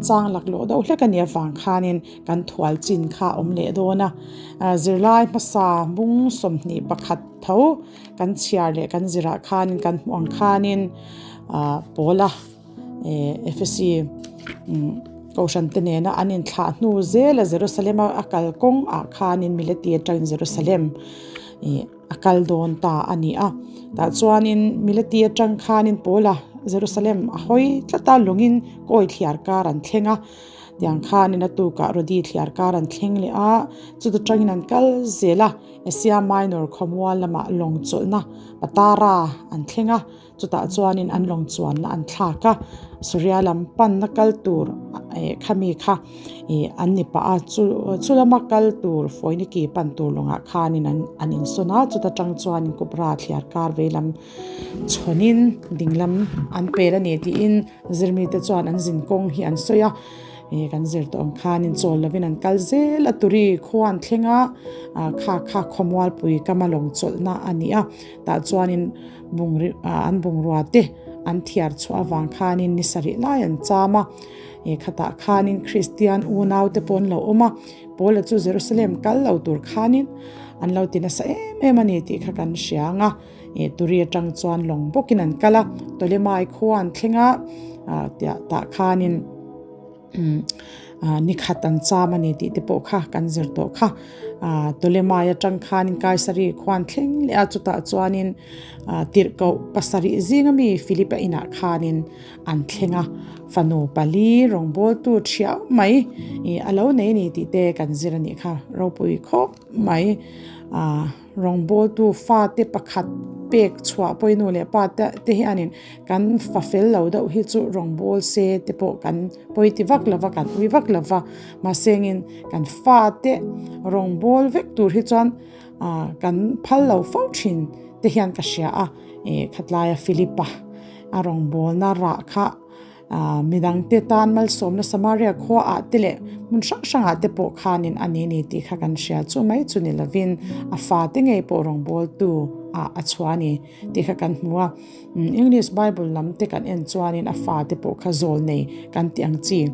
Chang laklawh deuh hlek a nih avang khanin kan thual chin kha a awm leh dawn a. Zirlai hmasa bung 21 tho kan chhiar leh kan zirah khanin kan hmuh ang khanin Paula Ephesi Kohhran te nena an inthlah hnu zela Jerusalem a kal kawng ah khanin Mileti atangin Jerusalem a kal dawn ta a ni a. Tah chuanin Mileti atang khanin Paula Jerusalem a hawi tlat a, lungin kawi thliar kar an thleng a. Tiang khanin a tukah Rodi thliar kar an thleng leh a, chuta tangin an kal zel a, Asia Minor khawmual lamah lawng chawlhna Patara an thleng a. Chutah chuanin an lawng chuanna an thlak a, Suria lam panna kal tur khami kha an ni pah a, chu chu lama kal tur Foiniki pan tur lawngah khanin an an insawn a, chuta tang chuanin Kupra thliar kar vei lam chhawnin ding lam an pel a ni tiin zirmite chuan an zin kawng hi an sawi a. Kan zir tawh ang khanin chawl lovin an kal zel a, Turi khua an thleng a, kha kha khawmualpui kama lawng chawlhna a ni a, tah chuanin bungri an bungrua te an thiar chhuah avang khanin ni sarih lai an cham a, khatah khanin Kristian unau te pawh an lo awm a, Paula chu Jerusalem kal lo tur khanin an lo ti nasa em em a ni tih kha kan hria ang a, Turi atang chuan lawng bawkin an kal a, Ptolemai khua an thleng a, tah khanin. Ni khat an cham a ni tih te pawh kha kan zir tawh kha. Ptolemai atang khanin Kaisari khuan thleng leh a, chutah chuanin tirhkoh pasarih zinga mi Philip-a inah khanin an thleng a, fanu pali rawngbawltu thiau mai a lo nei a ni tih te kan zir a nih kha ropui khawp mai. Rawngbawltu fate pakhat pek chhuah pawhin nu leh pa te te hianin kan fa fel lo deuh hi chu rawngbâwl se te pawh kan pawi ti vak lo va, kan ui vak lo va. Mahsengin kan fate rawngbâwl vek tur hi chuan ah kan phal lo fo thin te hian ka hria a, ih khatlaia Philip-a a rawngbâwlna rah kha. Midangte tan malsawmna Samaria khuaah te leh hmun hrang hrangah te pawh khanin a ni ni tih kha kan hria. Chu mai chu ni lovin a fate ngei pawh rawngbawltu ah a chhuah a ni tih kha kan hmu a. English Bible lam te kan en chuanin a fate pawh kha zawlnei kan tih ang chi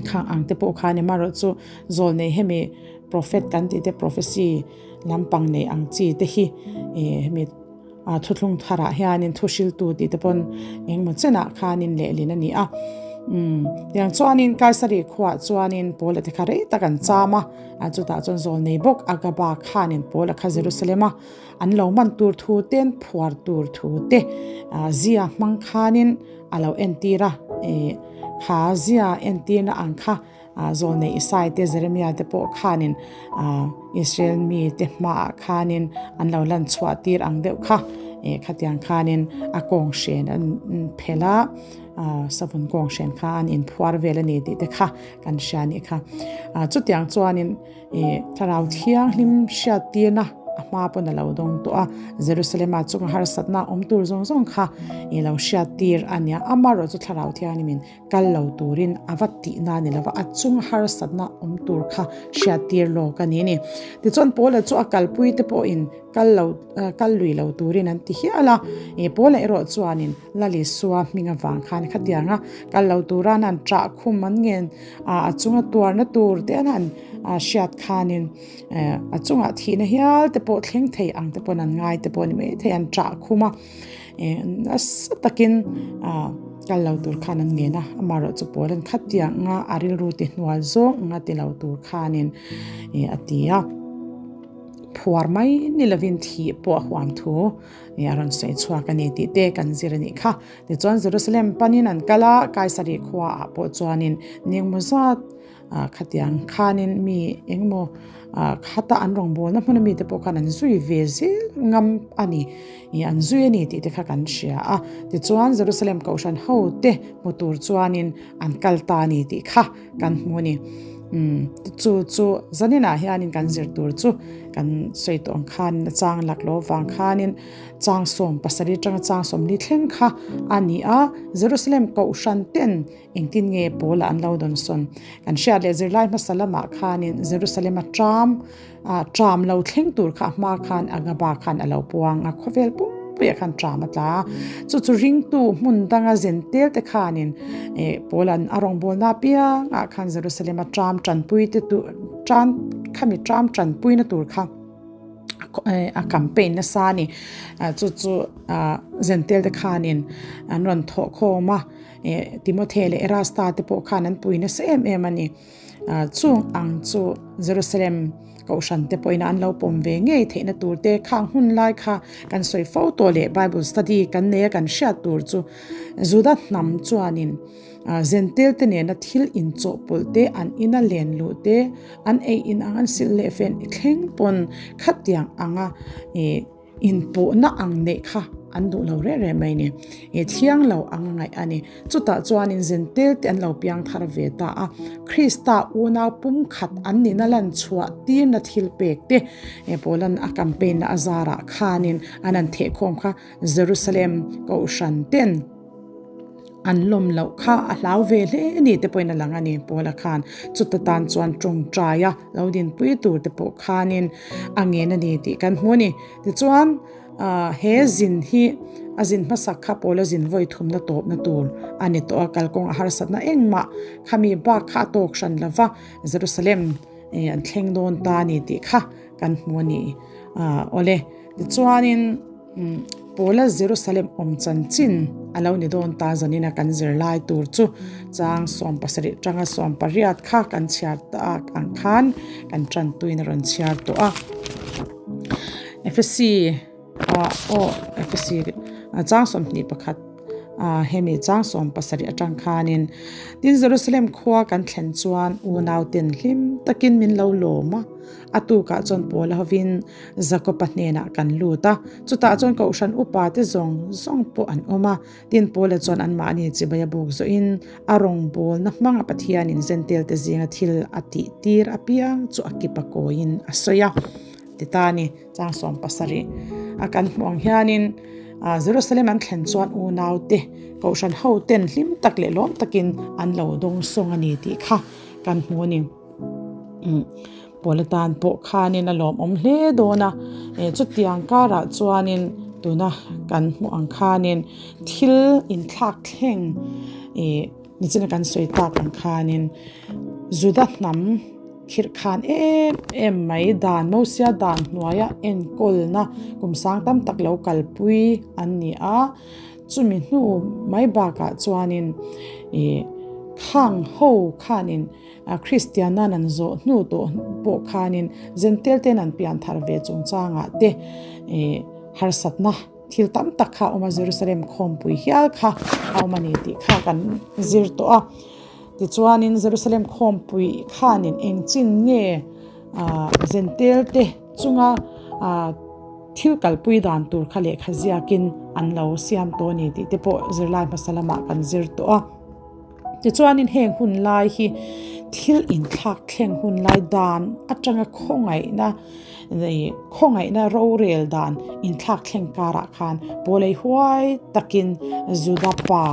khang ang te pawh kha a ni. Amaherawhchu zawlnei hemi prophet kan tih te prophecy lampang nei ang chi te hi hemi. A thuthlung tharah hianin thu hriltu tih te pawn engemaw chenah khanin lehlin a ni a. Umm tiang chuanin Kaisari khuaah chuanin Paula te kha rei tak an cham a, a chutah chuan zawlnei bawk Agaba khanin Paula kha Jerusalema an lo man tur thu te an phuar tur thu te zia hmang khanin a lo entir a, ih kha zia entirna ang kha Zawlnei Isai te Jeremia te pawh khanin Israel mite hmaah khanin an lo lan chhuah tir ang deuh kha. Khatiang khanin a kawng hren an phelh a, savun kawng hren kha an inphuar vel a ni tih te kha kan hria a nih kha. Chutiang chuanin Thlarau Thianghlim hriat tirna a hma pawn a lo dawng tawh a, Jerusalema chunga harsatna awm tur zawng zawng kha i lo hriat tir a nia. Amaherawhchu Thlarau Thianghlimin Kal lo turin a va tihna a ni lova, a chung harsatna awm tur kha hriattir lawk a ni a ni. Tichuan Paula chu a kalpui te pawhin kal lo kal lui lo turin an ti hial a, ih Paula erawh chuanin Lalisua hming avang khan khatianga kal lo tura an han ṭah khum an ngen a, a chunga tuarna tur te an han hriat khanin a chungah thihna hial te pawh thleng thei ang te pawhin an ngai te pawh a ni maithei an ṭah khum a. Nasa takin kal lo tur khan an ngen a, amaherawh chu pawl an khat tih ang a, a rilru ti hnual zawng anga ti lo tur khanin a ti a. Phuar mai ni lovin thih pawh a huam thu a rawn sawi chhuak a ni tih te kan zir a nih kha. Tichuan Jerusalem panin an kal a, Kaisari khuaah pawh chuanin ningmaw zat Khatiang khanin mi engemaw khata an rawngbawlna hmuna mite pawh khan an zui ve zel ngam a ni, an zui a ni tih te kha kan hria a. Tichuan Jerusalem Kohhran ho te hmu tur chuanin an kal ta a ni tih kha kan hmu a ni. Chu chu zaninah hianin kan zir tur chu kan sawi tawh ang khanin a chang lak lo vang khanin chang 17 atanga chang 40 thleng kha a ni a. Jerusalem Kohhran ten Engtin nge Paula an lo dawn sawn? Kan hriat leh zirlai hmasa lamah khanin Jerusalem-a ṭam, ṭam lo thleng tur kha a hma khan Agaba khan a lo puang a, khawvel pum pumpuiah khan ṭam a tla a. Chu chu ringtu hmun danga zentel te khanin eh Paula'n a rawngbawlna apiangah khan Jerusalem-a ṭam ṭanpui te tur ṭam khami ṭam ṭanpuina tur kha a campaign nasa a ni. Chu chu ah zentel te khanin an rawn thawh khawm a eh Timothy leh Erasta te pawh khan an pui nasa em em a ni. Chung ang chu Jerusalem kohhran te pawhin an lo pawm ve ngei theihna tur te khang hun lai kha kan sawi fo tawh leh Bible study kan nei a kan hriat tur chu Juda hnam chuanin Zentel te nena thil inchawhpawlh te an ina len luh te an ei in ang an silh leh fen thleng pawn khatiang anga ih Inpawhna ang neih kha an duh lo reh reh mai ni. I thiang lo ang a ngaih a ni. Chutah chuanin Zentel te an lo piang thar ve ta a. Krista unau pumkhat an nihna lan chhuah tirna thil pek te Paula'n a campaign na a zarah khanin an han thehkhawm kha Jerusalem Kohhran ten An lawm loh kha a hlau ve hle ni te pawhin a lang a ni. Paula khan chuta tan chuan tawngtaia lo dinpui tur te pawh khanin a ngen a ni tih kan hmu a ni. Tichuan he zin hi a zin hmasak kha Paula zin vawi thumna tawpna tur a ni tawh a, kalkawng a harsatna engmah khami bak kha a tawk hran lo va, Jerusalem an thleng dawn ta a ni tih kha kan hmu a ni. Awle tichuanin. Paula Jerusalem awm chanchin a lo ni dawn ta zanina kan zirlai tur chu chang 17 tanga 18 kha kan chhiar tak ang khan kan tantuin a rawn chhiar tawh a. Efesi ah aw Efesi chang 21 hemi chang 17 atang khanin tin Jerusalem khua kan thlen chuan unau ten hlim takin min lo lawm a, a tukah chuan Paula hovin Jakob-a hnenah kan lut a, chutah chuan kohhran upa te zawng zawng pawh an awm a. Tin, Paula chuan anmahni chibai a buk zawhin a rawngbawlna hmanga Pathianin Zentel te zinga thil a tih tir apiang chu a kip a kawiin a sawi a. Ti ta a ni, chang 70 a kan hmuh ang hianin Jerusalem an thlen chuan unaute kohhran hoten hlim tak leh lawm takin an lo dawngsawng a ni tih kha kan hmu a ni. Pawl atan pawh khanin a lawmawm hle dawn a, eh chutiang karah chuanin tuna kan hmuh ang khanin thil inthlak thleng ih nichina kan sawi tak ang khanin Juda hnam khirh khan em em mai dan Mosia dan hnuaia enkawlna kum sang tam tak lo kalpui an ni a, chumi hnu mai bakah chuanin ih khang ho khanin. Kristiana'n an zawh hnu tawh pawh khanin Zentel te'n an pian thar ve chungchangah te harsatna thil tam tak kha a awm a, Jerusalem khawmpui hial kha a awm a ni tih kha kan zir tawh a. Tichuanin Jerusalem khawmpui khanin engchin nge Zentel te chunga thil kalpui dan tur kha lehkha ziakin an lo siam tawh a ni tih te pawh zirlai hmasa lamah kan zir tawh a. Tichuanin heng hun lai hi thil inthlak thleng hun lai dan atanga khawngaihna khawngaihna rorel dan inthlak thleng karah khan Pawlei huai takin Juda pa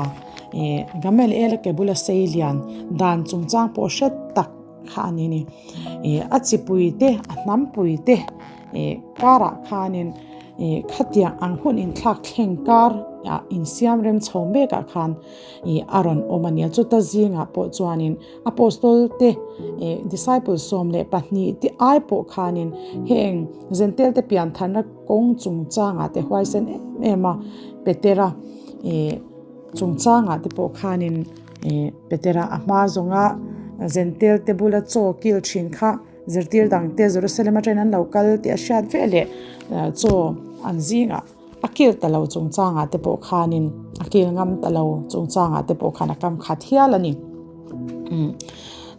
Gamaliel-a ke bula sei lian dan chungchang pawh hre tak kha a ni a ni. A chipui te a hnampui te karah khanin khatiang ang hun inthlak thleng kar insiam rem chho mekah khan ih a rawn awm a nia. Chuta zingah pawh chuanin Apostol te ih disciple 12 te ai pawh khanin heng Zentel te piantharna kawng chungchangah te huaisen em em a Petera ih chungchangah te pawh khanin ih Petera a hma zawnga Zentel te bula chaw kil thin kha zirtir dangte Jerusalem atangin an lo kal tih a hriat ve leh chaw an zingah. A kil ta lo chungchangah te pawh khanin a kil ngam ta lo chungchangah te pawh khan a kam khat hial a ni.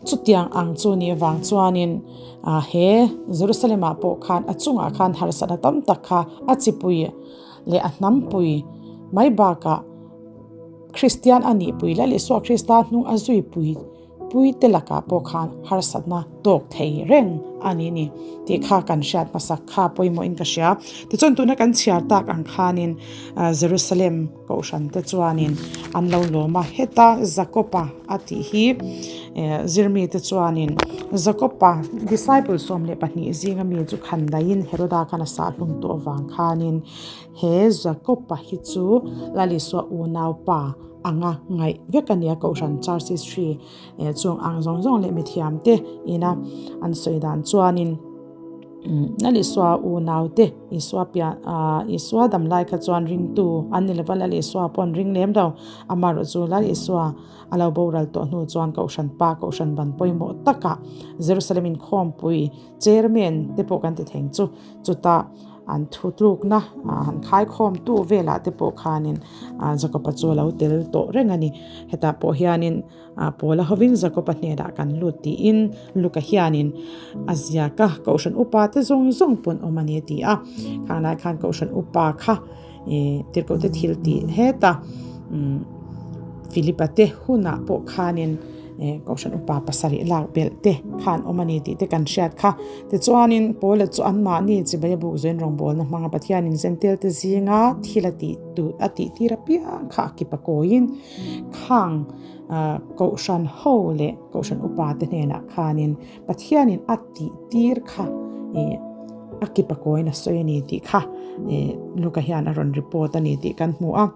Chutiang ang chu ni avang chuanin he Jerusalem-ah pawh khan a chungah khan harsatna tam tak kha a chipui leh a hnampui mai bakah Kristian a nihpui leh Isua Krista hnung a zuipui Puite lakah pawh khan harsatna tawk thei reng a ni ni tih kha kan hriat hmasak kha pawimawhin ka hria. Tichuan tuna kan chhiar tak ang khanin Jerusalem kohhran te chuanin an lo lawm a, heta Jakob-a a tih hi zirmi te chuanin Jakob-a disciple 12 zinga mi chu khan daihin Heroda khan a sah hlum tawh avang khanin he Jakob-a hi chu Lal Isua unaupa anga ngaih vek a nia kohhran church history chung ang zawng zawng leh mithiam te ina an sawi dan chuanin Lal Isua unau te Isua pian ah Isua dam lai kha chuan ringtu an ni lova Lal Isua pawh an ring lem lo amaherawhchu Lal Isua a lo boral tawh hnu chuan kohhran pa kohhran ban pawimawh takah Jerusalem inkhawmpui chairman te pawh kan ti theng chu chutah an thutlukna han khaikhawmtu velah te pawh khanin Jakob-a chu a lo tel tawh reng a ni. Hetah pawh hianin Paula hovin Jakob-a hnenah kan lut tiin Luka hianin a ziak a, Kohhran upa te zawng zawng pawn awm a ni a ti a. Khang lai khan Kohhran upa kha tirhkohte thil tih heta Philipa te hunah pawh khanin Kohhran upa pasarih lak belh te khan awm a ni tih te kan hriat kha. Tichuanin Paula chu anmahni chibai a buk zuin rawngbawlna hmanga Pathianin Zentel te zinga thil a tih tur a tih tir apiang kha a kip a kawiin khang Kohhran ho leh Kohhran upa te hnenah khanin Pathianin a tih tir kha a kip a kawiin a sawi a ni tih kha Luka hian a rawn report a ni tih kan hmu a.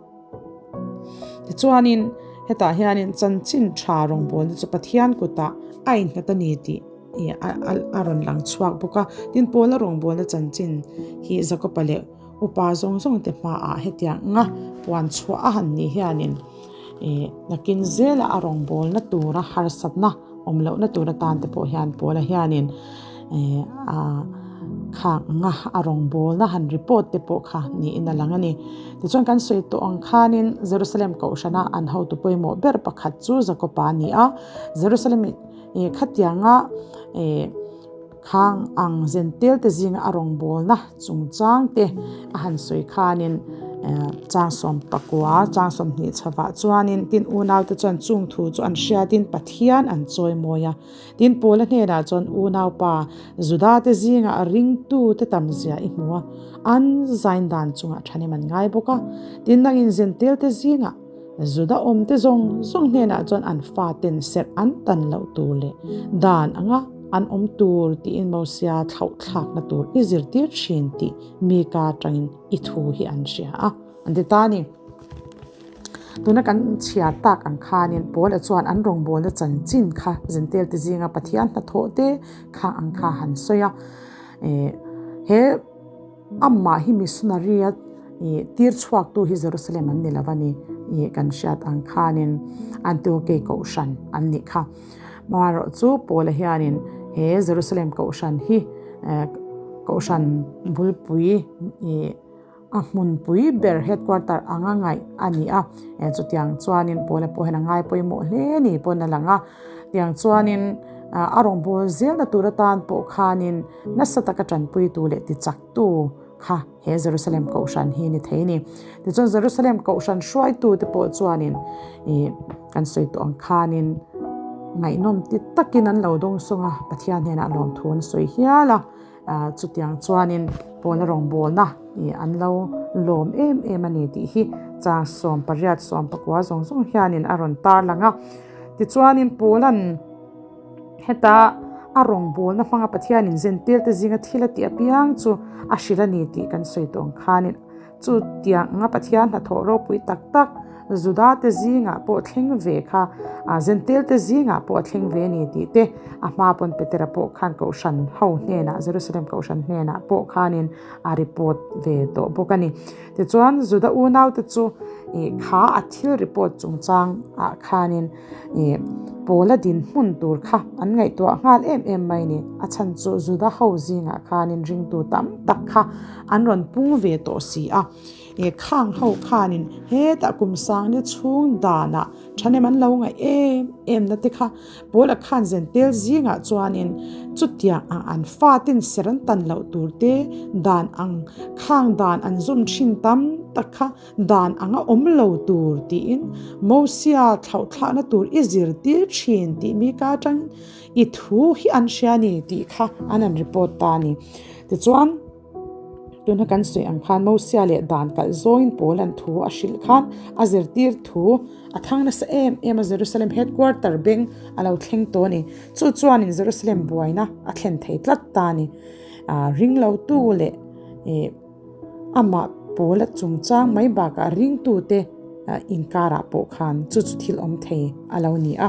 Tichuanin hetah hianin chanchin tha rawngbawlna chu Pathian kutah a innghat a ni tih a rawn lang chhuak bawk a. Tin, Paula rawngbawlna chanchin hi Jakoba leh upa zawng zawng te hmaah hetiang anga puan chhuah a han nih hianin nakin zela a rawngbawlna tura harsatna awm lohna tur atan te pawh hian Paula hianin a khak anga a rawngbawlna han report te pawh kha niin a lang a ni. Tichuan kan sawi tawh ang khanin Jerusalem kohhrana an hotu pawimawh ber pakhat chu Jakoba a ni a, Jerusalem khatianga khang ang zentel te zinga a rawngbawlna chungchang te a han sawi khanin chang 19 chang 20 chhovah chuanin tin unaute chuan chung thu chu an hriatin Pathian an chawi mawi a. Tin Paula hnenah chuan unaupa Juda te zingah ringtu te tam zia i hmu a, an zain dan chungah thahnem an ngai bawk a. Tin nangin zentel te zingah Juda awmte zawng zawng hnenah chuan an faten serh an tan loh tur leh dan anga an awm tur tiin Mosia thlauhthlakna tur i zirtir thin tih Mika atangin i thu hi an hria a, an ti ta a ni. Tuna kan chhiar tak ang khanin Paula chuan an rawngbawlna chanchin kha Zentelte zinga Pathian hnathawh te kha ang kha han sawi a. He Amah hi missionary a tir chhuaktu hi Jerusalem an ni lo a ni i kan hriat ang khanin Antiochei kohhran an nih kha. Amaherawh chu Paula hianin he Jerusalem kohhran hi kohhran bulpui i a hmunpui ber headquarter anga ngaih a ni a. Chutiang chuanin Paula pawh hian a ngai pawimawh hle ni pawn a lang a. Tiang chuanin a rawngbâwl zêlna tûr atân pawh khânin nasa taka ṭanpuitu leh tichaktu kha he Jerusalem kohhran hi ni thei a ni. Tichuan, Jerusalem kohhran hruaitute pawh chuanin ih kan sawi tawh ang khânin ngaihnawm ti takin an lo dawngsawng a, Pathian hnênah lawmthu an sawi hial a. Chutiang chuanin Paula rawngbawlna ih an lo lawm em em a ni tih hi chang 18 19 zawng zawng hianin a rawn tarlang a. Tichuanin Paula'n heta a rawngbawlna hmanga Pathianin zentelte zinga thil a tih apiang chu a hrilh a ni tih kan sawi tawh ang khanin Chutiang anga Pathian hnathawh ropui tak tak Juda te zingah pawh thleng ve kha, Zentel te zingah pawh a thleng ve a ni tih te, a hma pawn Petera pawh khan Kohhran ho hnenah, Jerusalem Kohhran hnenah pawh khanin a report ve tawh bawk a ni. Tichuan Juda unaute chu kha a thil report chungchang ah khanin Paula dinhmun tur kha an ngaihtuah nghal em em mai a ni. A chhan chu Juda ho zingah khanin ringtu tam tak kha an rawn pung ve tawh si a. Khang ho khanin hetah kum sangni chhung danah thahnem an lo ngaih em em na te kha Paula khan zentel zingah chuanin chutiang ang an fatin ser an tan loh tur te dan ang khang dan an zum thin tam tak kha dan anga awm lo tur tiin Mosia thlauhthlahna tur i zirtir thin tih mi ka atangin i thu hi an hria ni tih kha an han report ta a ni. Tichuan. Tuna kan sawi ang khan Mosia leh dan kalh zawngin Paula'n thu a hrilh khan a zirtir thu a thang nasa em em a, Jerusalem headquarter beng a lo thleng tawh a ni. Chu chuanin Jerusalem buaina a thlen thei tlat ta a ni. Ringlotu leh amah Paula chungchang mai bakah ringtute inkarah pawh khan chu chu thil awm thei a lo ni a.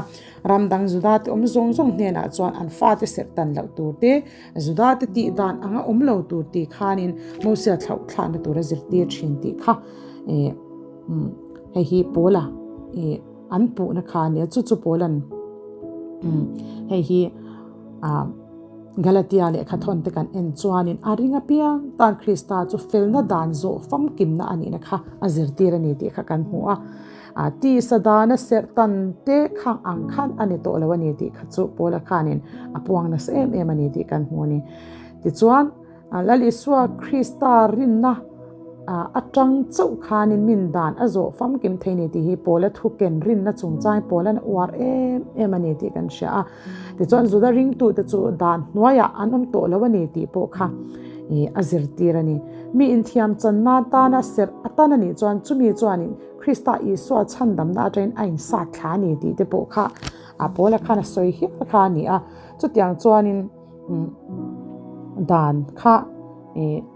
Ram dang Judate awm zawng zawng hnenah chuan an fate serh tan loh tur te, Judate tih dan anga awm lo tur tih khanin Mosia thlauh thlahna tur a zirtir thin tih kha hei hi Paula an puhna kha a nia. Chu chu Paula'n hei hi Galatia lehkha thawn te kan en chuanin a ring apiang tan Krista chu felna dan zawh famkimna a nihna kha a zirtir a ni tih kha kan hmu a. A tisa dana serh tan te khang ang khan a ni tawh lo a ni tih kha chu Paula khanin a puang nasa em em a ni tih kan hmu a ni. Tichuan, Lal Isua Krista rinna atang chauh khanin min dan a zawh famkim thei ni tih hi Paula thu ken rinna chungchang Paula'n a uar em em a ni tih kan hria a. Tichuan, Juda ringtute chu dan hnuaiah an awm tawh lo a ni tih pawh kha a zirtir a ni. Mi inthiam channa tana serh atan a nih chuan chumi chuanin Krista Isua chhandamna atangin a insat thla a ni tih te pawh kha a Paula khan a sawi hial kha a ni a. Chutiang chuanin dan kha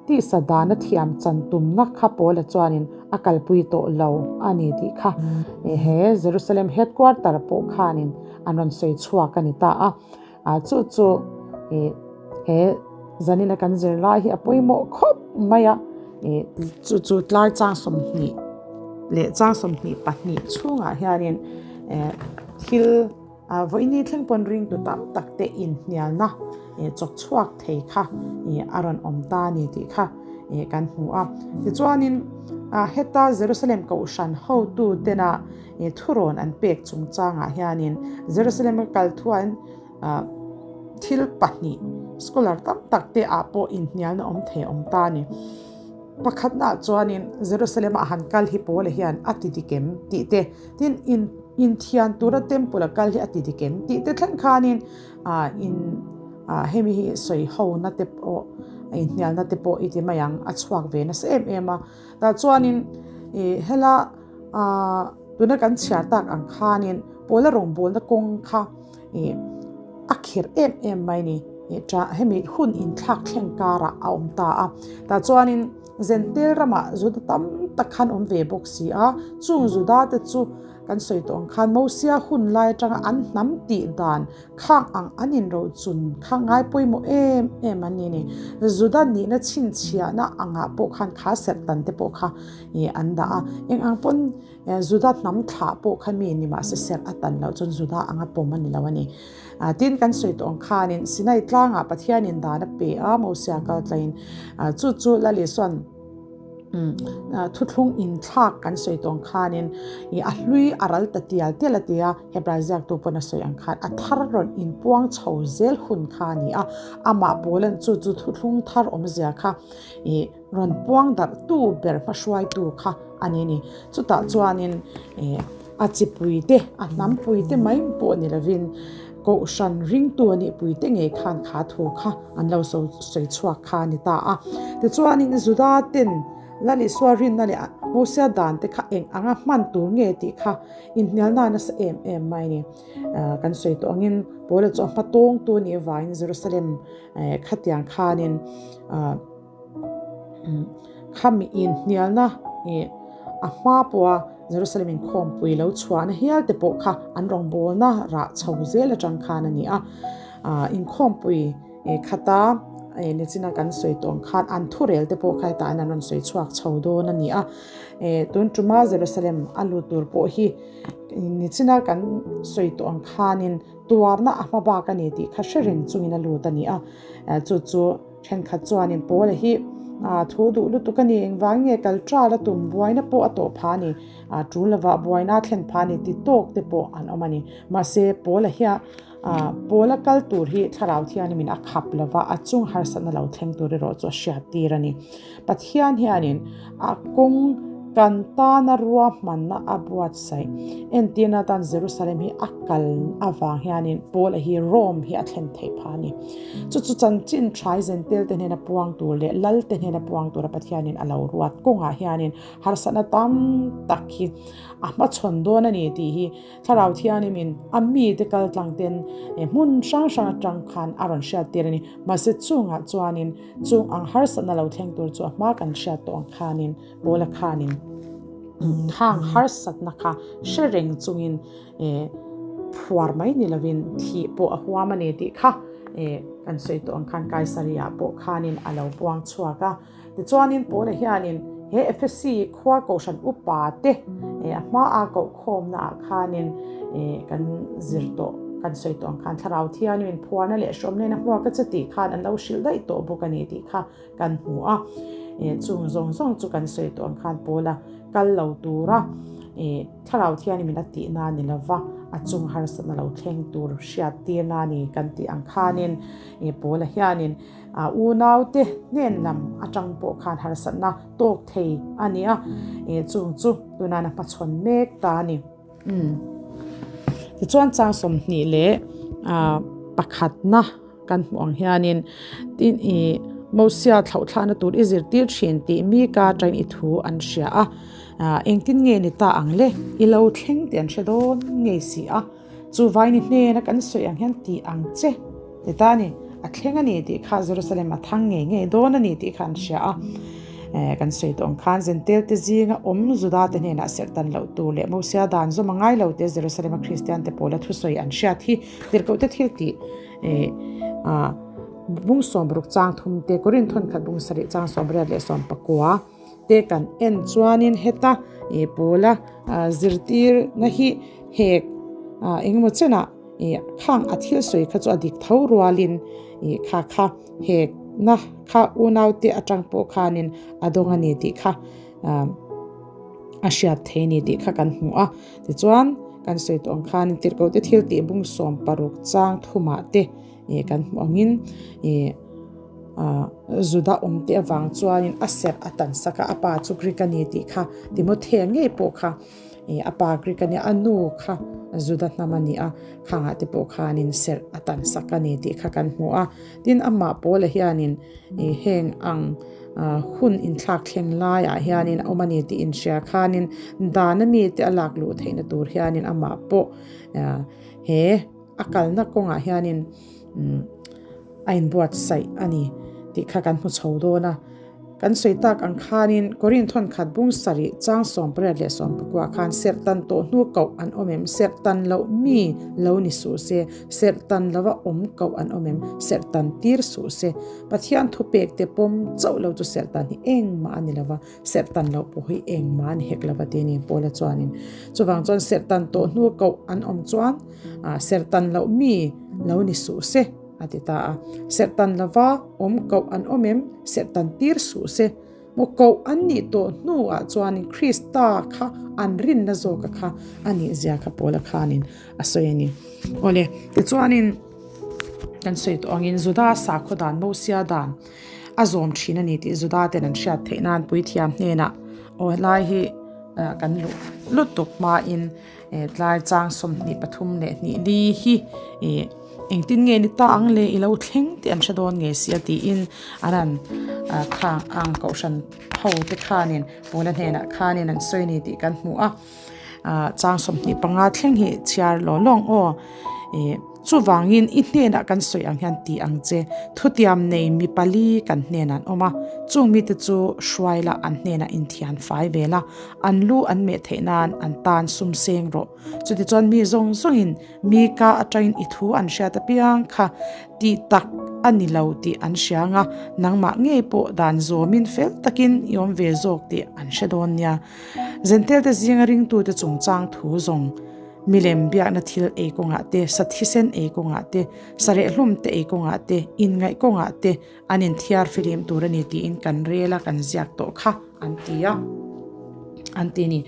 tisa dana thiam chan tumna kha Paula chuanin a kalpui tawh lo a ni tih kha he Jerusalem headquarter pawh khanin an rawn sawi chhuak a ni ta a. A chu chu he zanina kan zirlai hi a pawimawh khawp mai a, chu chu tlai chang 20 leh chang 22 chhungah hianin thil vawiini thleng pawn ringtu tam tak te inhnialna chawk chhuak thei kha a rawn awm ta a ni tih kha kan hmu a. Tichuanin heta Jerusalem kohhran hotu tena Thurawn an pek chungchangah hianin Jerusalem-a kal thuain thil pahnih scholar tam tak te ah pawh inhnialna awm thei a awm ta a ni. Pakhatnaah chuanin Jerusalem-a han kal hi Paula hian a ti dik em tih te, tin inthian tura temple-a kal hi a ti dik em tih te thleng khanin in hemi hi sawi hona te pawh inhnialna te pawh i ti mai ang a chhuak ve nasa em em a. Tah chuanin hela tuna kan chhiar tak ang khanin Paula rawngbawlna kawng kha a khirh em em mai ni. Hemi hun inthlak thleng karah a awm ta a. Tah chuanin Zentel ramah Juda tam tak khan awm ve bawk si a. Chung Juda te chu kan sawi tawh ang khan Mosia hun lai atanga an hnam tih dan Khang ang an inrochun kha ngai pawimawh em em an ni ni. Juda nihna chhinchhiahna angah pawh khan kha serh tan te pawh kha an dah a. Eng ang pawn Juda hnam thlah pawh kha mi ni mahse serh a tan loh chuan Juda anga pawm a ni lo a ni. Tin kan sawi tawh ang khanin Sinai tlangah Pathianin dan a pe a, Mosia kal tlaiin chu chu Lal Isua'n Thuthlung inthlak kan sawi tawng khanin a hlui a ral ta tial tial a ti a, Hebrai ziaktu pawn a sawi ang khan a thar rawn inpuang chho zel hun kha a ni a, amah Paula'n chu chu thuthlung thar awmzia kha rawn puang darhtu ber hmahruaitu kha a ni a ni. Chutah chuanin a chipuite, a hnampuite mai pawh ni lovin Kohhran ringtu a nihpuite ngei khan kha thu kha an lo sawi chhuak kha a ni ta a. Tichuanin Juda ten Lal Isua rinna leh Mosia dan te kha eng anga hman tur nge tih kha inhnialna nasa em em mai a ni. Kan sawi tawh angin Paula chu a hma tawngtu a nih avangin Jerusalem khatiang khanin Khami inhnialna ih a hma pawha Jerusalem inkhawmpui lo chhuahna hial te pawh kha an rawngbawlna rah chho zel atang khan a ni a. Inkhawmpui khata nichina kan sawi tawh ang khan an thurel te pawh kha hetah hian an rawn sawi chhuak chho dawn a ni a. Tun tuma Jerusalem a lut tur pawh hi nichina kan sawi tawh ang khanin tuarna a hma bak a ni tih kha hre reng chungin a lut a ni a. Chu chu. Thenkhat chuanin Paula hi A thu duh lutuk a ni, engvang nge kal ṭal a tum buaina pawh a tawh phah a ni, a ṭul lovah buaina a thlen phah a ni ti tawk te pawh an awm a ni. Mahse, Paula hian Paula kal tur hi Thlarau Thianghlimin a khap lova, a chung harsatna lo thleng tur erawh chu a hriat tir a ni. Pathian hianin a kawng kan tana ruahmanna a buatsaih. Entirna atan Jerusalem hi a kal avang hianin Paula hi Rome hi a thlen theih phah a ni. Chu chu chanchin thai zentel te hnena puang tur leh lal te hnena puang tura Pathianin a lo ruat kawngah hianin harsatna tam tak hi a hmachhawn dawn a ni tih hi Thlarau Thianghlimin a mite kal tlang ten hmun hrang hrang atang khan a rawn hriat tir a ni. Mahse chungah chuanin chung ang harsatna lo thleng tur chu a hma kan hriat tawh ang khanin Paula khanin khang harsatna kha hre reng chungin phuar mai ni lovin thih pawh a huam a ni tih kha kan sawi tawh ang khan Kaisariah pawh khanin a lo puang chhuak a. Tichuanin Paula hianin he Ephesi khua kohhran upa te a hmaa kohkhawmna ah khanin kan zir tawh kan sawi tawh ang khan Thlarau Thianghlimin phuarna leh hrawmna in a hmuak a che tih khan an lo hrilh daih tawh bawk a ni tih kha kan hmu a. Chung zawng zawng chu kan sawi tawh ang khan Paula kal lo tura Thlarau Thianghlimin a tihna a ni lova, a chung harsatna lo thleng tur hriat tirna a ni kan tih ang khanin Paula hianin A unaute hnen lam atang pawh khan harsatna tawk thei a ni a, chung chu tunah a hmachhawn mek ta a ni. Tichuan chang 21 leh pakhatna kan hmuh ang hianin tin ih Mosia thlauhthlahna tur i zirtir thin tih mi ka atangin i thu an hria a, engtin nge ni ta ang le? I lo thleng tih an hre dawn ngei si a. Chu vaini hnena kan sawi ang hian ti ang che ti ta a ni. A thleng a ni tih kha Jerusalem a thang ngei ngei dawn a ni tih kha an hria a. Eh, kan sawi tawh ang khan Zentel te zinga awm Juda te hnenah serh tan loh tur leh Mosia dan zawm a ngai lo te Jerusalem a Kristian te pawla thusawi an hriat hi tirhkoh te thil tih eh, ah, bung 60 chang thum te Korinth thawnkhat bung 7 chang 88 leh 19 te kan en chuanin heta ih pawla zirtirna hi hek engemaw chenah ih khang a thil sawi kha chu a dik tho rualin ih kha kha hekna kha unaute atang pawh khanin a dawng a ni tih kha a hriat thei a ni tih kha kan hmu a tichuan kan sawi tawh ang khanin tirhkoh te thil tih bung 16 chang thumah te ih kan hmuh angin ih. Juda awm te avang chuanin a serh a tan sak a, a pa chu Greek a ni tih kha Timothea ngei pawh kha a pa Greek a nia, a nu kha Juda hnam a ni a, khangah te pawh khanin serh a tan sak a ni tih kha kan hmu a. Tin, amah Paula hianin heng ang hun inthlak thleng laiah hianin a awm a ni tih inhria khanin dana mite a lak luh theihna tur hianin amah pawh he a kalna kawngah hianin a inbuatsaih a ni tih kha kan hmu chho dawn a. Kan sawi tak ang khanin Korinth thawnkhat bung sarih chang 18 leh 19 khan serh tan tawh hnu koh an awm em? Serh tan loh mi lo ni suh se, serh tan lova awm koh an awm em? Serh tan tir suh se. Pathian thupek te pawm chauh lo chu serh tan hi engmah a ni lova, serh tan loh pawh hi engmah a ni hek lova ti a ni Paula chuanin. Chuvang chuan serh tan tawh hnu koh an awm chuan serh tan loh mi lo ni suh se. A ti ta a. Serhtan lova awm koh an awm em? Serhtan tir suh se. Maw koh an nih tawh hnuah chuanin Krista kha an rinna zawka kha a nih zia kha Paula khanin a sawi a ni. Awle, tichuanin kan sawi tawh angin Juda sakhaw dan, Mosia dan a zawm thin a ni tih Juda ten an hriat theih nan puithiam hnenah aw helai hi kan luh lutuk hmain Tlai chang 23 leh hnih li hi ih engtin nge ni ta ang le i lo thleng tih an hre dawn nge sia tiin an han khang ang kohhran ho te khanin Paula hnenah khanin an sawi ni tih kan hmu a chang 25 thleng hi chhiar law lawng aw ih Chuvangin i hnenah kan sawi ang hian ti ang che, thutiam nei mi pali kan hnenah an awm a, chung mite chu hruai la an hnenah inthian fai ve la, an lu an meh theih nan an tan sum seng rawh. Chutichuan mi zawng zawngin mi ka atangin i thu an hriat apiang kha tih tak a ni lo tih an hria ang a, nangmah ngei pawh dan zawmin fel takin i awm ve zawk tih an hre dawn nia. Zentelte zinga ringtute chungchang thu zawng. Milem biakna thil ei kawngah te, sa thisen ei kawngah te, sa rehhlum te ei kawngah te, inngaih kawngah te an inthiar filim tur a ni tiin kan rel a, kan ziak tawh kha an ti a, an ti ni.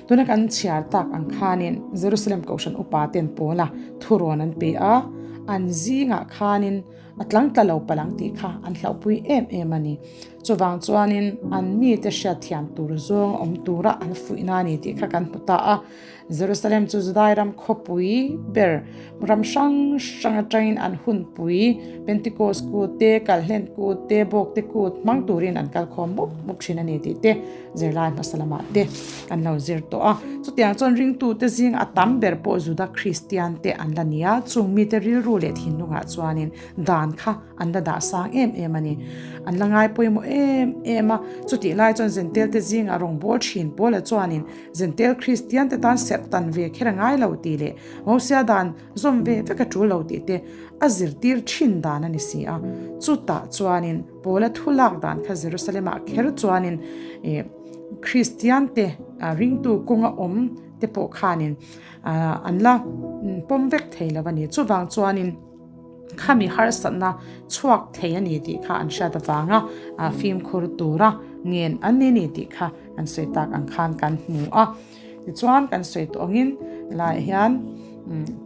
Tuna kan chhiar tak ang khanin Jerusalem Kohhran upa ten Paula thurawn an pe a, an zingah khanin a tlangtla lo palh ang tih kha an hlauhpui em em a ni. Chuvang chuanin an mite hriatthiam tur zawng awm tura an fuihna a ni tih kha kan hmu ta a. Jerusalem chu Judai ram khawpui ber ram hrang hrang atangin an hunpui Pentecost kut te, Kalhlen kut te, Bawkte kut hmang turin an kal khawm mup mup thin a ni tih te zirlai hmasa lamah te kan lo zir tawh a. Chutiang chuan ringtute zing a tam ber pawh Juda Kristian te an la ni a, chung mite rilru leh thinlungah chuanin dan kha an la dah sang em em a ni. An la ngai pawimawh em em a, chutih lai chuan Zentelte zingah rawngbâwl thin Paula chuanin Zentel Kristian te tan serh tan ve kher a ngai lo tih leh Mosia dan zawm ve vek a tul lo tih te a zirtir thin dan a ni si a. Chutah chuanin Paula thu lak dan kha Jerusalem-ah kher chuanin Kristian te ringtu kawnga awm te pawh khanin an la pawm vek thei lo a ni. Chuvang chuanin. Khami harsatna chhuak thei a ni tih kha an hriat avanga fimkhur tura ngen an ni ni tih kha kan sawi tak ang khan kan hmu a. Tichuan kan sawi tawh angin helaiah hian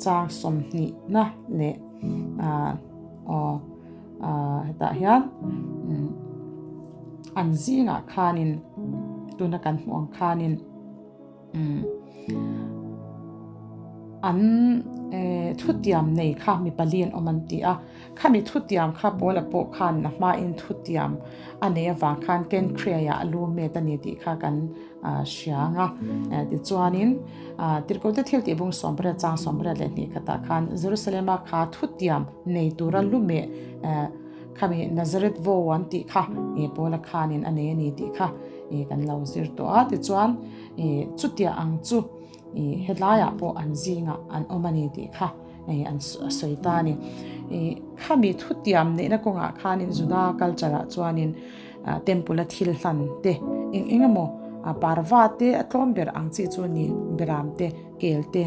chang sawmhnihna leh aw hetah hian an zingah khanin tuna kan hmuh ang khanin. An thutiam nei kha mi pali an awm an ti a, khami thutiam kha Paula pawh khan a hmain thutiam a nei avang khan Kenkreia a lu met a ni tih kha kan hria ang a. Tichuanin Tirhkohte thiltih bung 18 chang 22 khatah khan Jerusalema kha thutiam nei tura lu meh khami Nazareth vow an tih kha Paula khanin a nei a ni tih kha kan lo zir tawh a. Tichuan chutia ang chu helaiah pawh an zingah an awm a ni tih kha an sawi ta a ni. Khami thutiam neihna kawngah khanin Juda culture ah chuanin temple a thil hlan te eng eng emaw parva te a tlawm ber ang chi chu a ni, beram te, kel te,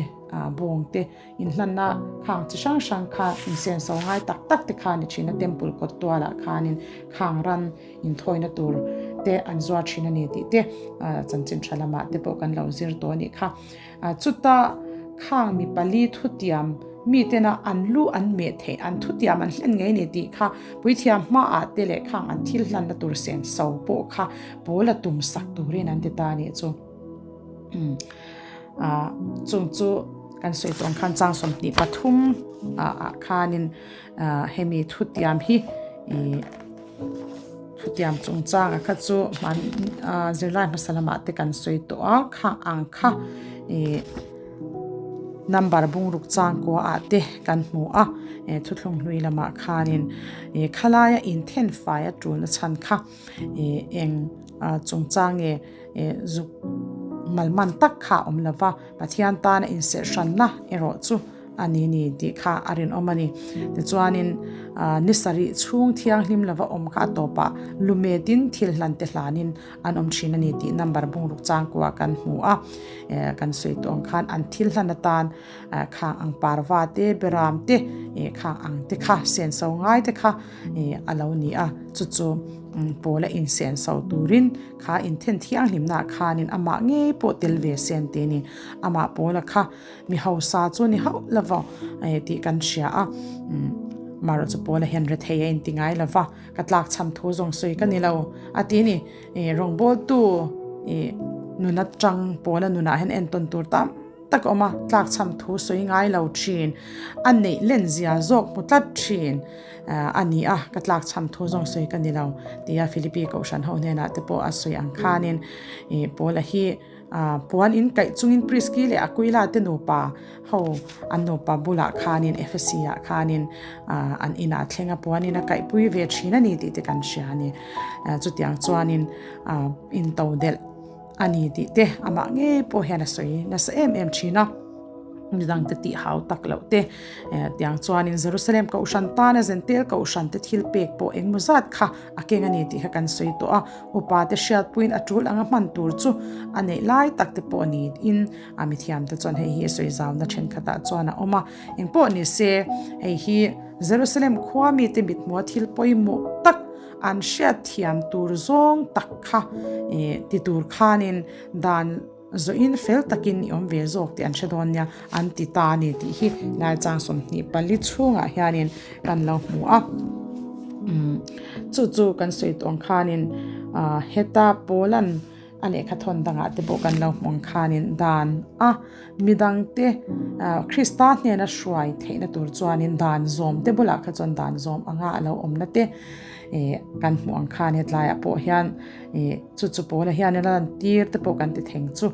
bawng te inhlanna khang chi hrang hrang kha insenso ngai tak tak te kha a ni thin a, temple kawt tualah khanin khang ran inthawina tur te an zuar thin a ni tih te chanchin tha lamah te pawh kan lo zir tawh a nih kha. Chuta khang mi pali thutiam mi tena an lu an meh theih an thutiam an hlen ngei a ni tih kha puithiam hmaah te leh khang an thil hlanna tur senso pawh kha pawl a tum sak turin an ti ta a nih chu. Chung chu kan sawi tawh ang khan chang 23 ah khanin Hemi thutiam hi ih thutiam chungchanga kha chu hman zirlai hmasa lamah te kan sawi tawh a kha ang kha ih number bungruk changkua ah te kan hmu a thuthlung hlui lamah khanin ih khalaia inthen fai a tulna chhan kha ih eng chungchang nge ih zuk malman tak kha a awm lova Pathian tana inserh hranna erawh chu a ni ni tih kha a rinawm a ni. Tichuanin ni sarih chhung thianghlim lova awm kha a tawpah lumetin thil hlan te hlanin an awm thin a ni tih number bungruk changkua kan hmu a. Kan sawi tawh ang khan an thil hlan atan khang ang parva te, beram te, khang ang te kha senso ngai te kha a lo ni a. Chu chu pawla insenso turin kha inthen thianghlimnaah khanin amah ngei pawh tel ve se an ti a ni. Amah pawla kha Mi hausa chu ni hauh lo va tih kan hria a, marawh chu Paula hian rethei a inti ngai lo va, ka tlak chham thu zawng sawi ka ni lo a ti a ni. Rawngbawltu nun atang Paula nunah hian entawn tur tam tak a awm a, tlak chham thu sawi ngai lo thin, a neih len zia zawk hmu tlat thin a ni a, ka tlak chham thu zawng sawi ka ni lo tia Philippi Kohhran ho hnenah te pawh a sawi ang khanin Paula hi Puan in kaih chungin Priski leh Aquila te nupa ho an nupa bulah khanin Ephesi ah khanin an inah thleng a puan in a kaihpui ve thin a ni tih te kan hria a ni. Chutiang chuanin in to delh a ni tih te amah ngei pawh hian a sawi nasa em em thin a. Midangte tih hau tak loh te tiang chuanin Jerusalem kohhran tana Zentel kohhran te thil pek pawh engmaw zat kha a keng a ni tih kha kan sawi tawh a. Upa te hriatpuiin a tul anga hman tur chu a neih lai tak te pawh niin a mithiam te chuan hei hi a sawi zauna thenkhatah chuan a awm a. Engpawh ni se hei hi Jerusalem khua mite mithmuha thil pawimawh tak an hriatthiam tur zawng tak kha ti tur khanin dan Zawhin fel takin i awm ve zawk tih an hre dawn nia, an ti ta a ni tih hi Laichang 24 chhungah hianin kan lo hmu a. Chu chu kan sawi tawh ang khanin heta Paula'n a lehkha thawn dangah te pawh kan lo hmu ang khanin dan a midangte Krista hnena hruai theihna tur chuanin dan zawm te bulah kha chuan dan zawm anga a lo awmna te kan hmuh ang khan hetlaiah pawh hian Ih, chu chu Paula hian a lantir te pawh kan ti theng chu.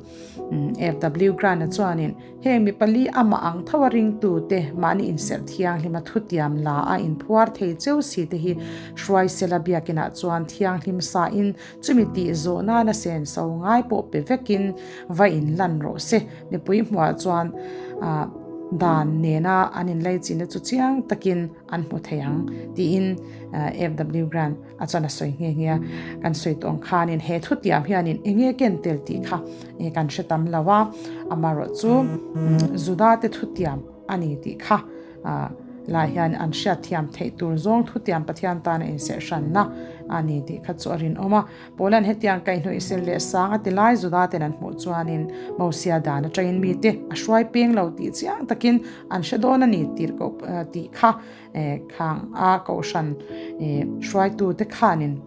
FW Grant-a chuanin, Heng mi pali amah ang tho a ringtute mahni inserh thianghlima thutiam la a inphuar thei cheu si te hi Hruaisela biakinah chuan thianghlim sain chumi tih zawh nana senso ngai pawh pe vekin va inlan rawh se. Mipui hmuhah chuan dan nena an inlaichinna chu chiang takin an hmu thei ang, tiin FW Grant. A chuan a sawi nghe nghe a, kan sawi tawh ang khanin he thutiam hianin eng nge ken tel tih kha kan hre tam lo a, amaherawh chu Juda te thutiam a ni tih kha lai hian an hriatthiam theih tur zawng thutiam Pathian tana inserhhranna a ni tih kha chu a rinawm a. Paula'n hetiang kaihhnawih sel leh sang a ti lai Juda ten an hmuh chuanin Mosia dan atangin mite a hruai peng lo tih chiang takin an hre dawn a ni tih kha Khang a kohhran hruaitute khanin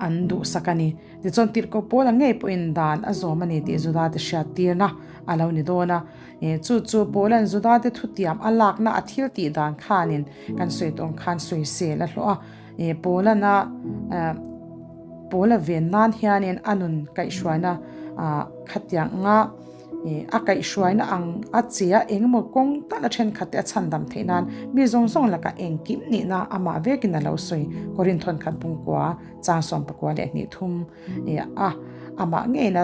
an duhsak a ni. Tichuan tirhkoh Paula ngei pawhin dan a zawm a ni tih Judate hriattirna a lo ni dawn a. Chu chu Paula'n Judate thutiam a lakna a thil tih dan khanin kan sawi tawh ang khan sawisel a hlawh a. Paula'n a Paula ven nan hianin a nun kaihhruaina khatiang anga A kaihhruaina ang a che a, engemaw kawng tal a thenkhat te a chhandam theih nan mi zawng zawng lakah engkim nihna amah vekin a lo sawi. Korin thawnkhat bungkua chang 12 a amah ngeina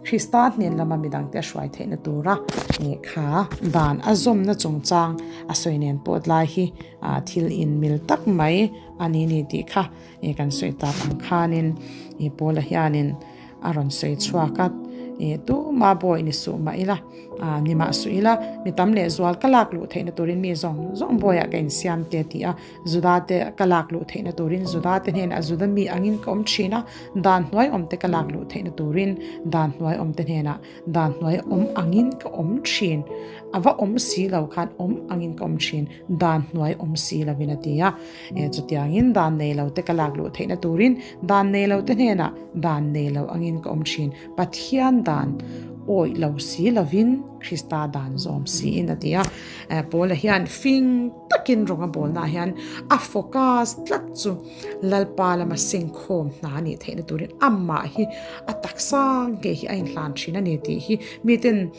Krista hnen lama midangte a hruai theihna tura kha dan a zawmna chungchang a sawi nen pawh tlai hi thil inmil tak mai a ni ni tih kha kan sawi tak ang khanin Paula hianin A rawn sawi chhuak a, Ih, tuma bawi ni suh mah ila, ah, ni mah suh ila, mi tam leh zual ka lak luh theihna turin mi zawng zawng bawiah ka insiam te ti a, Juda te ka lak luh theihna turin Juda te hnenah Juda mi angin ka awm thin a, dan hnuai awm te ka lak luh theihna turin dan hnuai awm te hnenah dan hnuai awm angin ka awm thin. A va awm si lo khan awm angin ka awm thin, dan hnuai awm si lovin a ti a. Chutiangin dan nei lo te ka lak luh theihna turin dan nei lo te hnenah dan nei lo angin ka awm thin. Pathian dan awih lo si lovin Krista dan zawm siin a ti a. Paula hian fing takin rawng a bawlnaah hian a focus tlat chu Lalpa lama sengkhawm hna a nih theihna turin amah hi a taksa ngei hi a inhlan thin a ni tih hi miten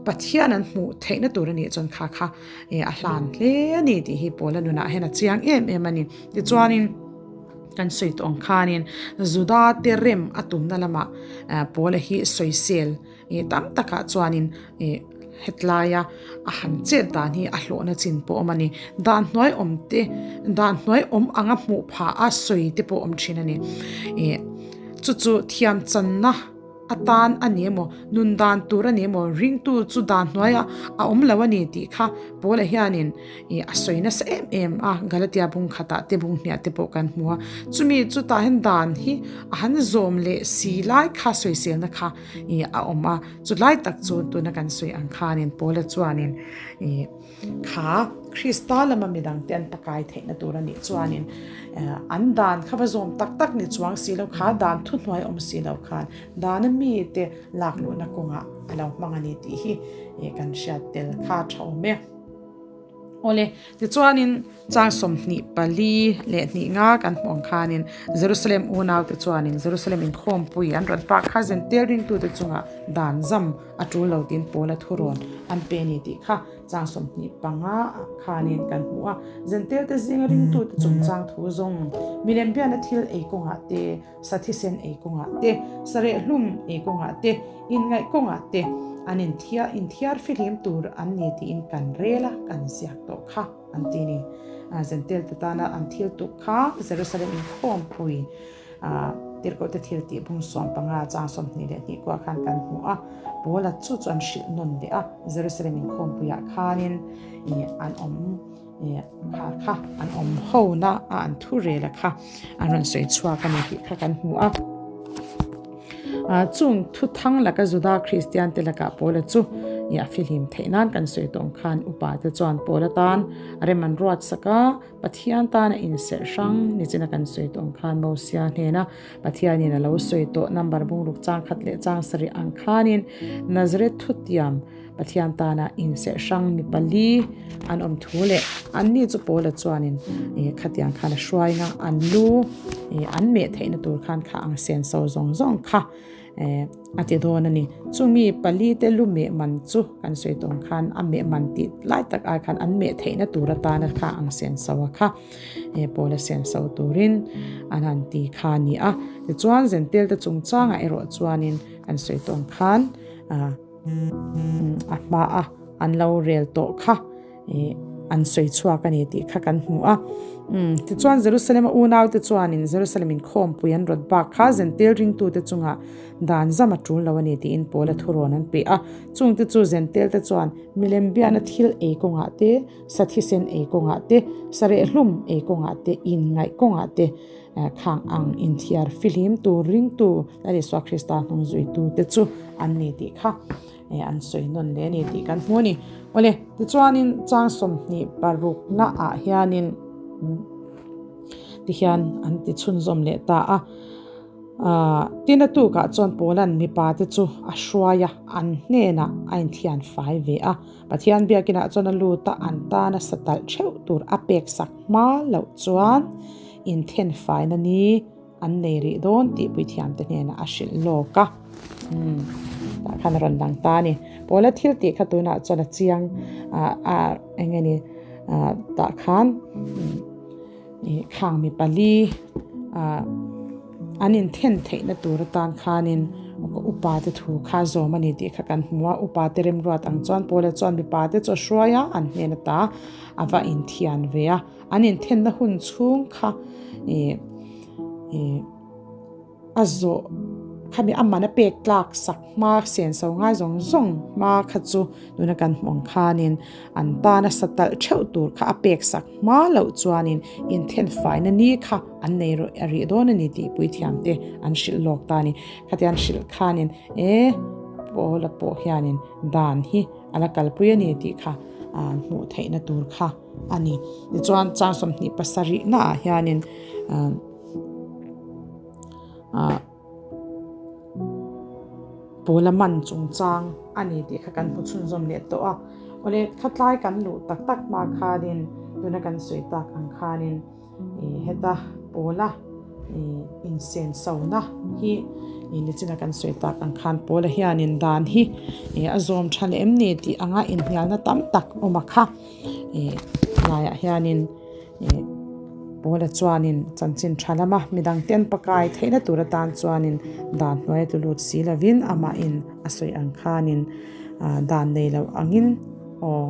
Pathian an hmuh theihna tur a nih chuan kha kha a hlan hle a ni tih hi Paula nunah hian a chiang em em a ni. Tichuanin kan sawi tawh ang khanin Juda te rem a tumna lamah Paula hi sawisel tam takah chuanin hetlaia a han chet dan hi a hlawhna chin pawh a awm a ni. Dan hnuai awm te, dan hnuai awm anga hmuh phah a sawi te pawh a awm thin a ni. Chu chu thiam channa. Atan a ni emaw, nun dan tur a ni emaw, ringtu chu dan hnuaiah a awm lo a ni tih kha Paula hianin a sawi nasa em em a, Galatia bung khatah te bung hniah te pawh kan hmu a. Chumi chu tah hian dan hi a han zawm leh si lai kha sawiselna kha a awm a, chulai tak chu tuna kan sawi ang khanin Paula chuanin Kha Krista lama midangte an pakai theihna tur a nih chuanin an dan kha va zawm tak tak ni chuang si lo kha dan thuhnuai awm si lo khan dana mite lak luhna kawngah a lo hmang a ni tih hi kan hriat tel kha tha awm e. Awle, tichuanin chang 24 nga kan hmuh ang khanin Jerusalem unaute chuanin Jerusalem inkhawmpui an rawn pak kha zentel ringtute chungah dan zam A tul lo tiin Paula thurawn an pe a ni tih kha chang 25 ah khanin kan hmu a. Zentelte zinga ringtute chungchang thu zawng milem bialna thil ei kawngah te, sa thisen ei kawngah te, sa rehhlum ei kawngah te, inngaih kawngah te an inthiar inthiar fihlim tur an ni tiin kan rel a, kan ziak tawh kha an ti a ni. Zentel te tana an thil tuk kha Jerusalem inkhawmpui Tirhkohte thil tih bung 15 chang 22 kuah khan kan hmu a, Paula chu chu an hrilh nawn leh a, Jerusalem inkhawmpuiah khanin an awm kha kha an awm hona a an thu rel a kha an rawn sawi chhuak a ni tih kha kan hmu a. Chung thu thang laka Juda Kristian te lakah Paula chu a fihlim theih nan kan sawi tawh ang khan upa te chuan Paula tan rem an ruat sak a, Pathian tana inserh hrang nichina kan sawi tawh ang khan Mosia hnena Pathianin a lo sawi tawh number bungruk chang khat leh chang sarih ang khanin Nazareth thutiam Pathian tana inserh hrang mi pali an awm thu leh anni chu Paula chuanin khatiang khan a hruai nga an lu an meh theihna tur khan kha ang senso zawng zawng kha a ti dawn a ni. Chumi pali te lu meh man chu kan sawi tawng khan a meh man tih lai tak ai khan an meh theihna tur atana kha ang senso a kha Paula senso turin an han ti kha a ni a. Tichuan Zentel te chungchangah erawh chuanin kan sawi tawng khan A hmaa an lo rel tawh kha an sawi chhuak a ni tih kha kan hmu a. Tichuan Jerusalem-a unaute chuanin Jerusalem inkhawmpui an rawt bak kha Zentel ringtute chungah dan zam a tul lo a ni tiin Paula thurawn an pe a. Chungte chu Zentelte chuan milem biakna thil ei kawngah te, sa thisen ei kawngah te, sarehlum ei kawngah te, inngaih kawngah te, Khang ang inthiar fihlim tur ringtu Lal Isua Krista hnung zuitu te chu an ni tih kha an sawi nawn leh a ni tih kan hmu a ni. Awle, tichuanin chang 26 na ah hianin tihian an ti chhunzawm leh ta a. Tin a tukah chuan Paula'n mipa te chu a hruai a, an hnenah a inthian fai ve a. Pathian biakinah chuan a lut a, an tana sa talh theuh tur a peksak hma loh chuan inthen faina ni an nei rih dawn tih puithiamte hnenah a hrilh lawk a. Umm, tah khan a rawn lang ta a ni. Paula thil tih kha tunah chuan a chiang a eng nge ni tah khan ih khang mi pali ah an inthen theihna tur atan khanin upa te thu kha zawm a ni tih kha kan hmu a. Upa te remruat ang chuan Paula chuan mipa te chu a hruai a, an hnen ata a va inthian ve a. An inthenna hun chhung kha ih ih a zawh khami a man a pek tlak sak hma senso ngai zawng zawng hma kha chu tuna kan hmuh ang khanin an tana sa talh theuh tur kha a pek sak hma loh chuanin inthen faina ni kha an nei a rih dawn a ni tih puithiam te an hrilh lawk ta a ni. Khatiang hrilh khanin e Paula pawh hianin dan hi a la kalpui a ni tih kha hmuh theihna tur kha a ni. Tichuan chang 27 naah hianin ah Paula man chungchang a ni tih kha kan hmu chhunzawm leh tawh a. Awle khatlai kan luh tak tak hma khanin tuna kan sawi tak ang khanin ih heta Paula ih insenso-na hi ih nichina kan sawi tak ang khan Paula hianin dan hi ih a zawm tha leh em ni tih anga inhnialna tam tak awm a kha ih laiah hianin Ih Paula chuanin chanchin tha lama midang ten pakai theihna tur atan chuanin dan hnuai a tlu lut si lovin amahin a sawi ang khanin ah dan nei loh angin aw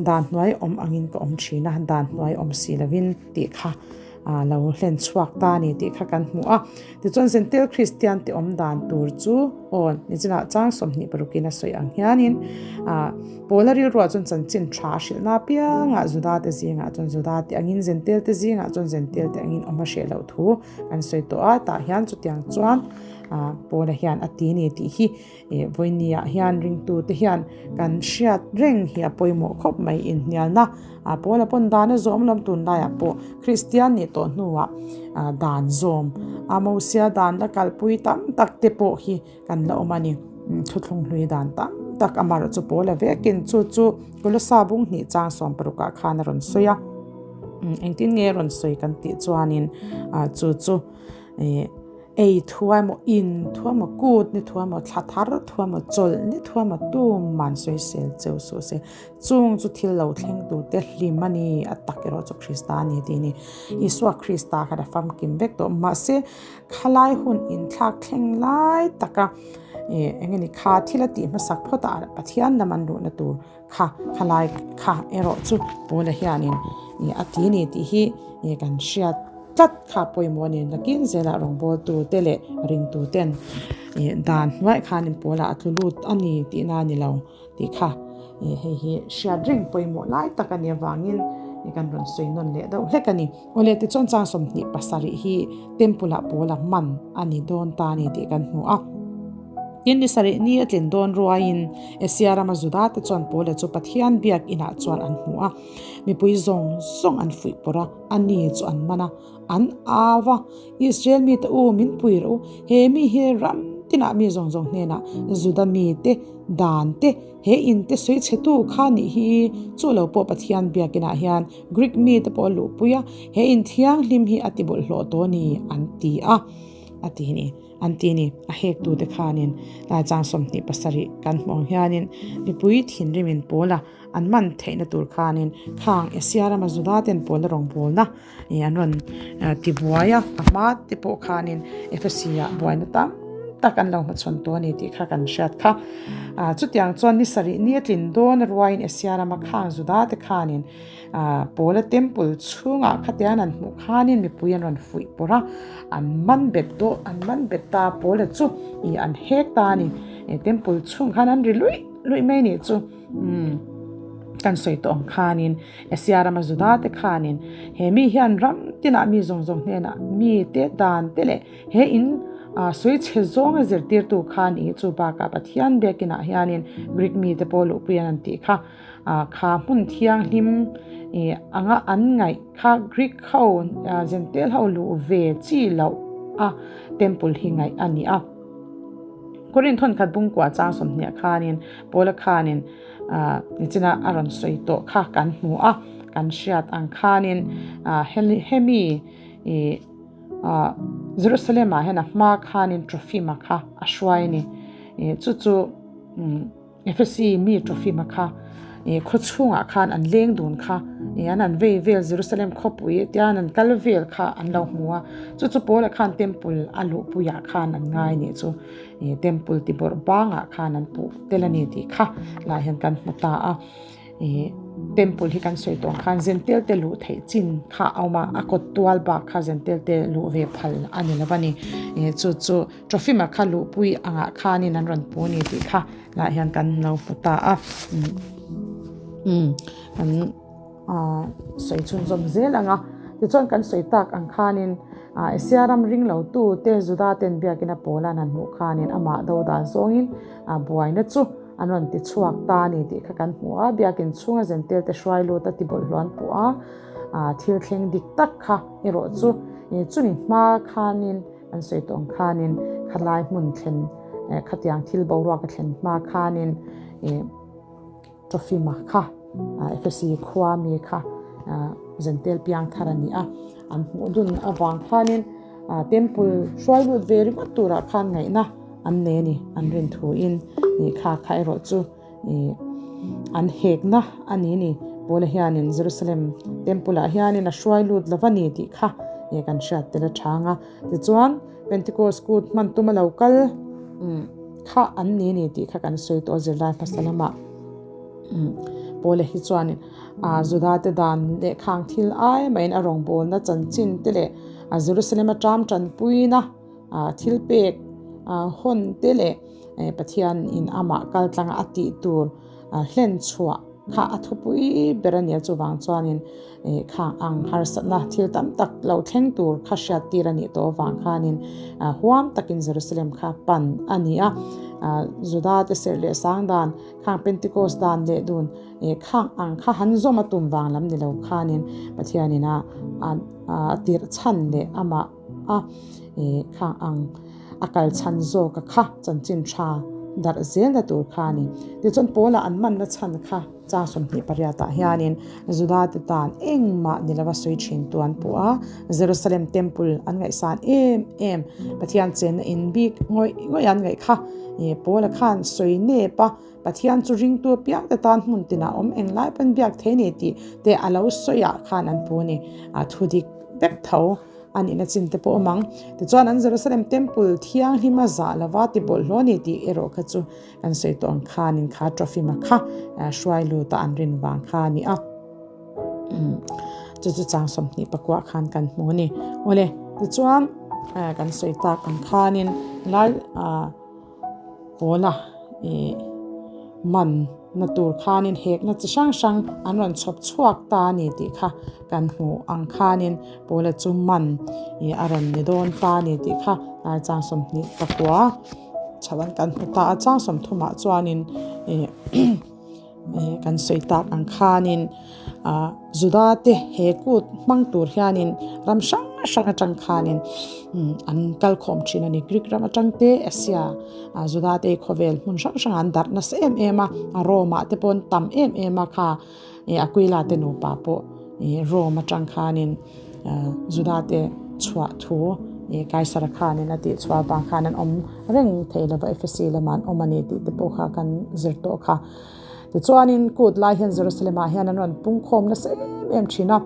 dan hnuai awm angin ka awm thin a, dan hnuai awm si lovin tih kha ah lo hlen chhuak ta a ni tih kha kan hmu a. Tichuan Zentel Kristian te awm dan tur chu aw nichinah chang 26 in a sawi ang hianin ah Paula rilruah chuan chanchin tha a hrilhna apiangah Juda te zingah chuan Juda te angin Zentel te zingah chuan Zentel te angin awm a hreh loh thu kan sawi tawh a, tah hian chutiang chuan ah Paula hian a ti a ni tih hi ih vawinia hian ringtu te hian kan hriat reng hi a pawimawh khawp mai inhnialna ah Paula pawn dan a zawm lam tunlaiah pawh Kristian nih tawh hnuah ah dan zawm a Mosia dan la kalpui tam tak te pawh hi kan la awm a ni. Thuthlung hlui dan tam tak amaherawh chu Paula vekin chu chu Kolosa bung hnih chang 60 ah khan a rawn sawi a. Engtin nge a rawn sawi kan tih chuanin ah chu chu ih. Ei thu emaw, in thu emaw, kut ni thu emaw, thla thar thu emaw, chawlh ni thu emaw tuman sawisel cheu suh se. Chung chu thil lo thleng tur te hlim a ni, a tak erawh chu Krista a ni tih a ni. Isua Krista khan a famkim vek tawh. Mahse, khalai hun inthlak thleng lai taka eng nge ni kha thil a tih hmasak phawt ah Pathian lam an luhna tur kha khalai kha erawh chu Paula hianin a ti a ni tih hi kan hriat tlat kha pawimawh a ni. Nakin zelah rawngbawltu te leh ringtu ten dan hnuaiah khanin Paula a tlu lut a ni tihna a ni lo. Tih kha hei hi hriat reng pawimawh lai tak a nih avangin kan rawn sawi nawn leh deuh hlek a ni. Awle tichuan chang 27 hi temple ah pawl a hman a ni dawn ta a ni tih kan hmu a. Tin ni sarih ni a tlin dawn ruaiin Asia rama Juda te chuan Paula chu Pathian biak inah chuan an hmu a. Mipui zawng zawng an fuih pawrh a, a ni chu an man a, an au a. Israel mite u min pui rawh u, he mi hi ram tinah mi zawng zawng hnenah Juda mite dan te, he in te sawi chhetu kha nih hi chu lo pawh Pathian biakinah hian Greek mite pawh a luhpui a, he in thianghlim hi a ti bawlhhlawh tawh a ni an ti a, a ti ni an ti ni. A hektute khanin tlai chang 27 kan hmuh ang hianin mipui thinrimin Paula an man theihna tur khanin khang Asia rama Juda ten Paula rawngbawlna Ih an rawn ti buai a, a hma te pawh khanin Ephesi ah buaina tam tak an lo hmachhawn tawh a ni tih kha kan hriat kha. Ah chutiang chuan ni sarih ni a tlin dawn a ruaiin Asia rama khang Juda te khanin ah Paula temple chhungah khatian an hmuh khanin mipui an rawn fuih pawrh a, an man bet tawh an man bet ta Paula chu ih an hek ta a ni. Temple chhung khan an ri luih luih mai a nih chu. Umm kan sawi tawh ang khanin Asia rama Juda te khanin he mi hian ram tinah mi zawng zawng hnenah mi te dan te leh he in sawi chhe zawnga zirtirtu khan i chu bakah Pathian biakinah hianin Greek mi te pawh luhpui an an tih kha kha hmun thianghlim anga an ngaih kha Greek ho Gentile ho luh ve chi loh a temple hi ngaih a ni a. Korinth thawnkhat bungkua chang 20 khanin Paula khanin nichina a rawn sawi tawh kha kan hmu a, kan hriat ang khanin hemi Jerusalem ah hian a hma khanin Trophima kha a hruai a ni. Chu chu Ephesi mi Trophima kha khaw chhungah khan an leng dun kha an an vei vel Jerusalem khawpui tian an kal vel kha an lo hmu a, chu chu Paula khan temple a luhpuiah khan an ngai nih chu. Ih temple ti bawrh bangah khan an puh tel a ni tih kha lah hian kan hmu ta a ih temple hi kan sawi tawh ang khan zentel te luh theih chin kha a awm a a kawt tual bak kha zentel te luh ve phal a ni lo a ni ih chu chu Trophima kha luhpui angah khanin an rawn puh a ni tih kha lah hian kan lo hmu ta a umm kan. Sawi chhunzawm zel ang a. Tichuan kan sawi tak ang khanin Asia ram ring lo tu te Juda ten biakina Paula'n an hmuh khanin amah do dan zawngin buaina chu an rawn ti chhuak ta a ni tih kha kan hmu a. Biakin chhunga Zentel te hruai lut a ti bawlhhlawh an puh a, thil thleng dik tak kha erawh chu chumi hma khanin an sawi tawh ang khanin khalai hmun thlen khatiang thil boruak a thlen hma khanin Trophima kha Ephesi khua mi kha Zentel piang thar a ni a, an hmuh dun avang khanin temple hruai lut ve ringawt turah khan ngaihna an nei a ni, an rin thuin kha kha erawh chu an hekna a ni ni. Paula hianin Jerusalem temple ah hianin a hruai lut lo va ni tih kha kan hriat tel a chang a, tichuan Pentecost kut hman tum a lo kal. Kha an ni ni tih kha kan sawi tawh a zirlai hmasa lamah Paula hi chuanin Juda te dan leh khang thil ai maiin a rawngbawlna chanchin te leh Jerusalem a ṭam ṭanpuina thil pek hawn te leh Pathian in amah kal tlanga a tih tur hlen chhuah Kha a thupui ber a nia chuvang chuanin ih khang ang harsatna thil tam tak lo thleng tur kha hriat tir a nih tawh avang khanin huam takin Jerusalem kha pan a ni a, Juda te serh leh sang dan khang Pentecost dan leh dun ih khang ang kha han zawm a tum vang lam ni lo khanin Pathianin a a tirh chhan leh amah a ih khang ang a kal chhan zawka kha chanchin tha. darh zelna tur kha a ni. Tichuan Paula an manna chhan kha chang 28 ah hianin Juda te tan engmah ni lova sawi thin tu an puh a, Jerusalem Temple an ngaihsan em em Pathian chenna in bik ngawih ngawih an ngaih kha Paula khan sawi nep a, Pathian chu ringtu apiang te tan hmun tinah awm englai pawn biak thei ni tih te a lo sawi ah khan an pu ni a thu dik vek tho a nihna chin te pawh awm ang. Tichuan an Jerusalem Temple thianghlim a zah lova ti bawlhhlawh ni tih erawh kha chu kan sawi tawh ang khanin kha Trofima kha hruai lut a an rin vang kha a ni a. Chu chu chang 24 khan kan hmu a ni. Awle tichuan kan sawi tak ang khanin lai Pawla ih man na tur khanin hekna chi hrang hrang an rawn chhawp chhuak ta a ni tih kha kan hmuh ang khanin Pawla chu man ih a rawn ni dawn ta a ni tih kha tlai chang 29 chhoh an kan hmu ta a chang 30 ah chuanin ih Kan sawi tak ang khanin Juda te he kut hmang tur hianin ram hrang hrang atang khanin an kal khawm thin a ni. Greek ram atang te Asia Juda te khawvel hmun hrang hrang ah an darh nasa em em a, Rome ah te pawh an tam em em a kha Aquila te nupa pawh Rome atang khanin Juda te chhuah thu Kaisara khanin a tih chhuah avang khan an awm reng thei lova Ephesi lamah an awm a ni tih te pawh kha kan zir tawh kha. Tichuanin kut lai hian Jerusalem ah hian an rawn pungkhawm nasa em em thin a,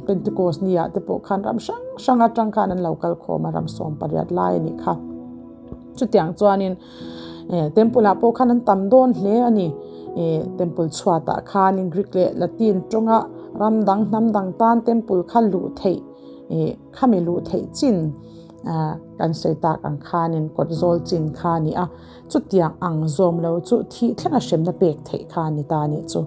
Pentecost ni ah te pawh khan ram hrang hrang atang khan an lo kal khawm a, ram 18 lai a nih kha. Chutiang chuanin temple ah pawh khan an tam dawn hle a ni. Temple chhuatah khanin Greek leh Latin tawnga ram dang hnam dang tan temple kha luh theih khami luh theih chin kan sawi tak ang khanin kawt zawl chin kha a ni a. Chutiang ang zawm lo chu thih thlenga hremna pek theih kha a ni ta a nih chu.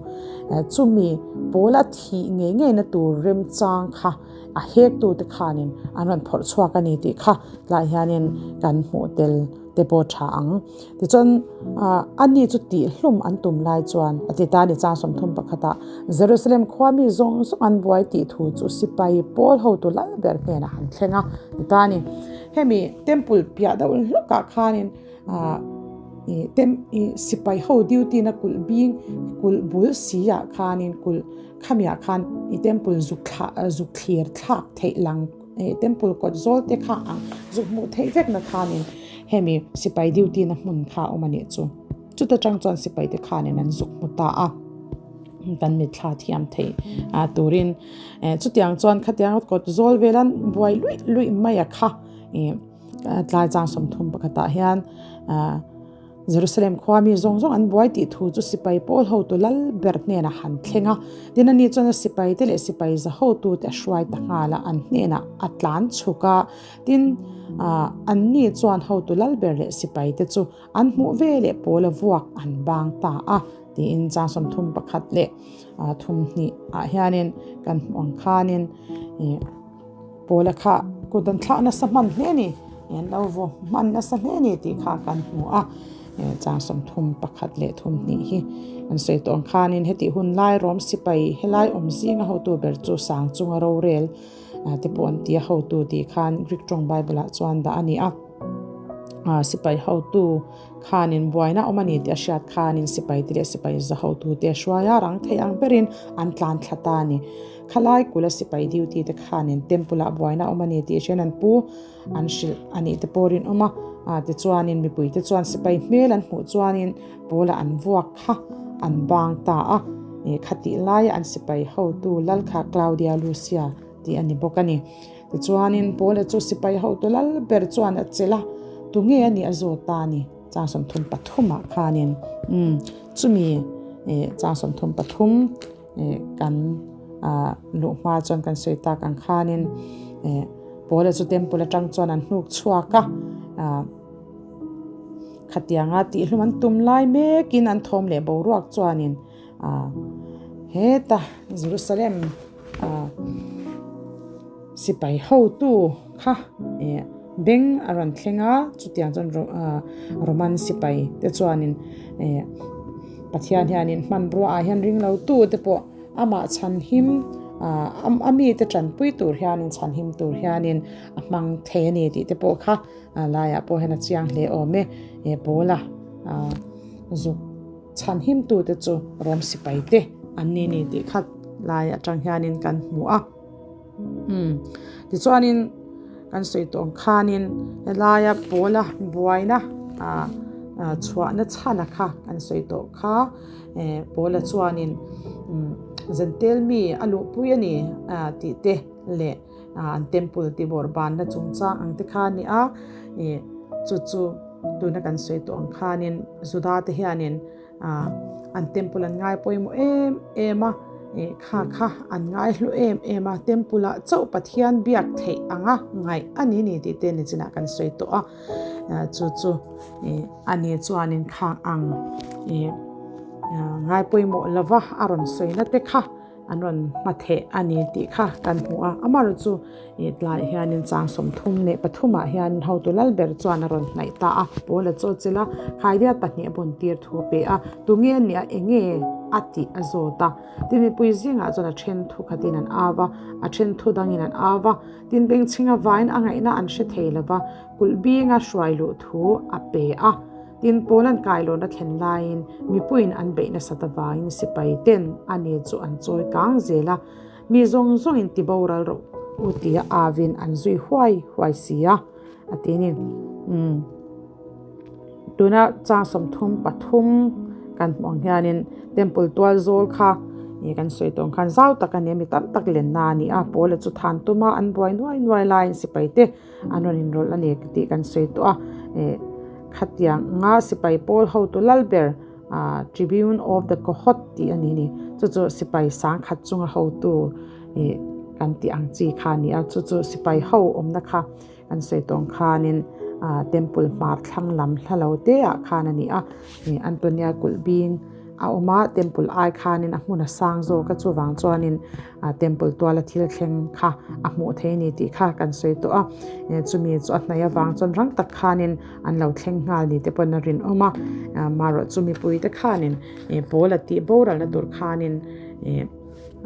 Chumi pawla thih ngei ngeina tur remchang kha a hektute khanin an rawn phawrh chhuak a ni tih kha tlaiah hianin kan hmuh tel te pawh tha ang. Tichuan ani chu tihhlum an tum lai chuan a ti ta a ni chang 31 ah Jerusalem khua mi zawng zawng an buai tih thu chu sipai pawl hotu lal ber hnenah han thleng a ti ta a ni. Hemi temple piah deuh hlawkah khanin sipai ho duty na kulh bing kulh bul si ah khanin kulh Khamiah khan i temple zuk thlah zuk thlir thlak theih lang eh temple kawt zawl te kha ang zuk hmuh theih vek na khanin hemi sipai duty na hmun kha a awm a nih chu. Chuta tang chuan sipai te khanin an zuk hmu ta a, kan mitthla thiam theih turin eh chutiang chuan khatiang kawt zawl vel an buai luih luih mai a kha ih tlai chang 31 ah hian ah. Jerusalem khua mi zawng zawng an buai tih thu chu sipai pawl hotu lal ber hnenah han thleng a. Tin ani chuan a sipai te leh sipai za hotu te a hruai ta nghal a, an hnenah a tlan chhuk a. Tin, anni chuan hotu lal ber leh sipai te chu an hmuh ve leh pawl a vuak an bang ta a, tiin chang 31 leh 32 ah hianin kan hmuh ang khanin Pawla kha kut an thlak nasa hman hle a ni, an lo vaw hman nasa hle a ni tih kha kan hmu a, chang 31 leh 32 hi an sawi tawh ang khanin hetih hun lai Rom sipai helai awm zinga hotu ber chu sang chunga rorel te pawh an ti a, hotu tih khan Greek tawng Bible ah chuan dah a ni a, sipai hotu khanin buaina awm a ni tih a hriat khanin sipai te leh sipai za hotu te a hruai a, rang thei ang berin an tlan thla ta a ni. Khalai kula sipai duty te khanin temple ah buaina awm a ni tih hrian an pu an hrilh a nih te pawh rinawm a, tichuanin mipui te chuan sipai hmel an hmuh chuanin pawla an vuak kha an bang ta a, khatih laia an sipai hotu lal kha Claudia Lucia tih a ni bawk a ni. Tichuanin pawla chu sipai hotu lal ber chuan a chelh a, tunge a nih a zawt ta a ni. Chang 33 ah khanin chumi chang 33 Kan luh hma chuan kan sawi tak ang khanin Paula chu temple atang chuan an hnuk chhuak a, khatianga tihhlum an tum lai mekin an thawm leh boruak chuanin heta Jerusalem Sipai hotu kha beng a rawn thleng a, chutiang chuan Roman sipai te chuanin Pathian hianin hmanrua ah hian ring lo tu te pawh amah chhanhim a mite tanpui tur hianin chhanhim tur hianin a hmang thei a ni tih te pawh kha laiah pawh hian a chiang hle awm e, Paula. zuk chhanhimtute chu Rom sipaite an ni ni tih khat lai atang hianin kan hmu a. Umm tichuanin kan sawi tawh ang khanin helaia pawla buaina ah chhuahna chhana kha kan sawi tawh kha eh pawla chuanin umm zentel mi a luhpui a ni ah tih te leh an temple ti bawrh banna chungchang ang te kha a ni a ih chu chu tuna kan sawi tawh ang khanin Juda te hianin ah an temple an ngai pawimawh em em a ih kha kha an ngai hlu em em a temple ah chauh Pathian biak theih anga ngaih a ni ni tih te nichinah kan sawi tawh a ah chu chu ih a ni chuanin khang ang ih ngai pawimawh lova a rawn sawina te kha. An rawn hmatheh a ni tih kha kan hmu a, amaherawh chu ih tlaiah hianin chang 33 ah hianin hotu lal ber chuan a rawn hnaih ta a, Paula chu a chilh a, khaidiat pahnih a bun tir thu a pe a, tunge a nih a enge a tih a zawt a, tin mipui zingah chuan a then thu khatin an au va, a then thu dangin an au va, tin bengchhinga vain a ngaihna an hre thei lo va, kulh binga hruai luh thu a pe a. Tin, Paula'n kailawn a thlen laiin mipuiin an beih nasat avangin sipai ten a ni chu an chawi kang zel a, mi zawng zawngin ti boral rawh u tia avin an zui huai huai si a, a ti ni. Umm. Tuna chang 33 kan hmuh ang hianin Temple tual zawl kha ih kan sawi tawng khan zau tak a ni a, mi tam tak lenna a ni a, Paula chu than tuma an buai nuai nuai laiin sipai te An rawn inrawlh a ni tih kan sawi tawh a, eh khatiang anga sipai pawl hotu lal ber ah Tribune of the Cohort tih a ni ni. Chu chu sipai sangkhat chunga hotu ih kan tih ang chi kha a ni a, chu chu sipai ho awmna kha kan sawi tawh ang khanin ah temple hmar thlang lam hla lo te ah khan a ni a, ih Antonia kulh bing a awm a, temple ai khanin a hmun a sang zawk a chuvang chuanin a temple tuala thil thleng kha a hmuh thei a ni tih kha kan sawi tawh a chumi chu a hnaih avang chuan rang tak khanin an lo thleng nghal ni te pawn a rinawm a marawh chu mipui te khanin pawl a tih boralna tur khanin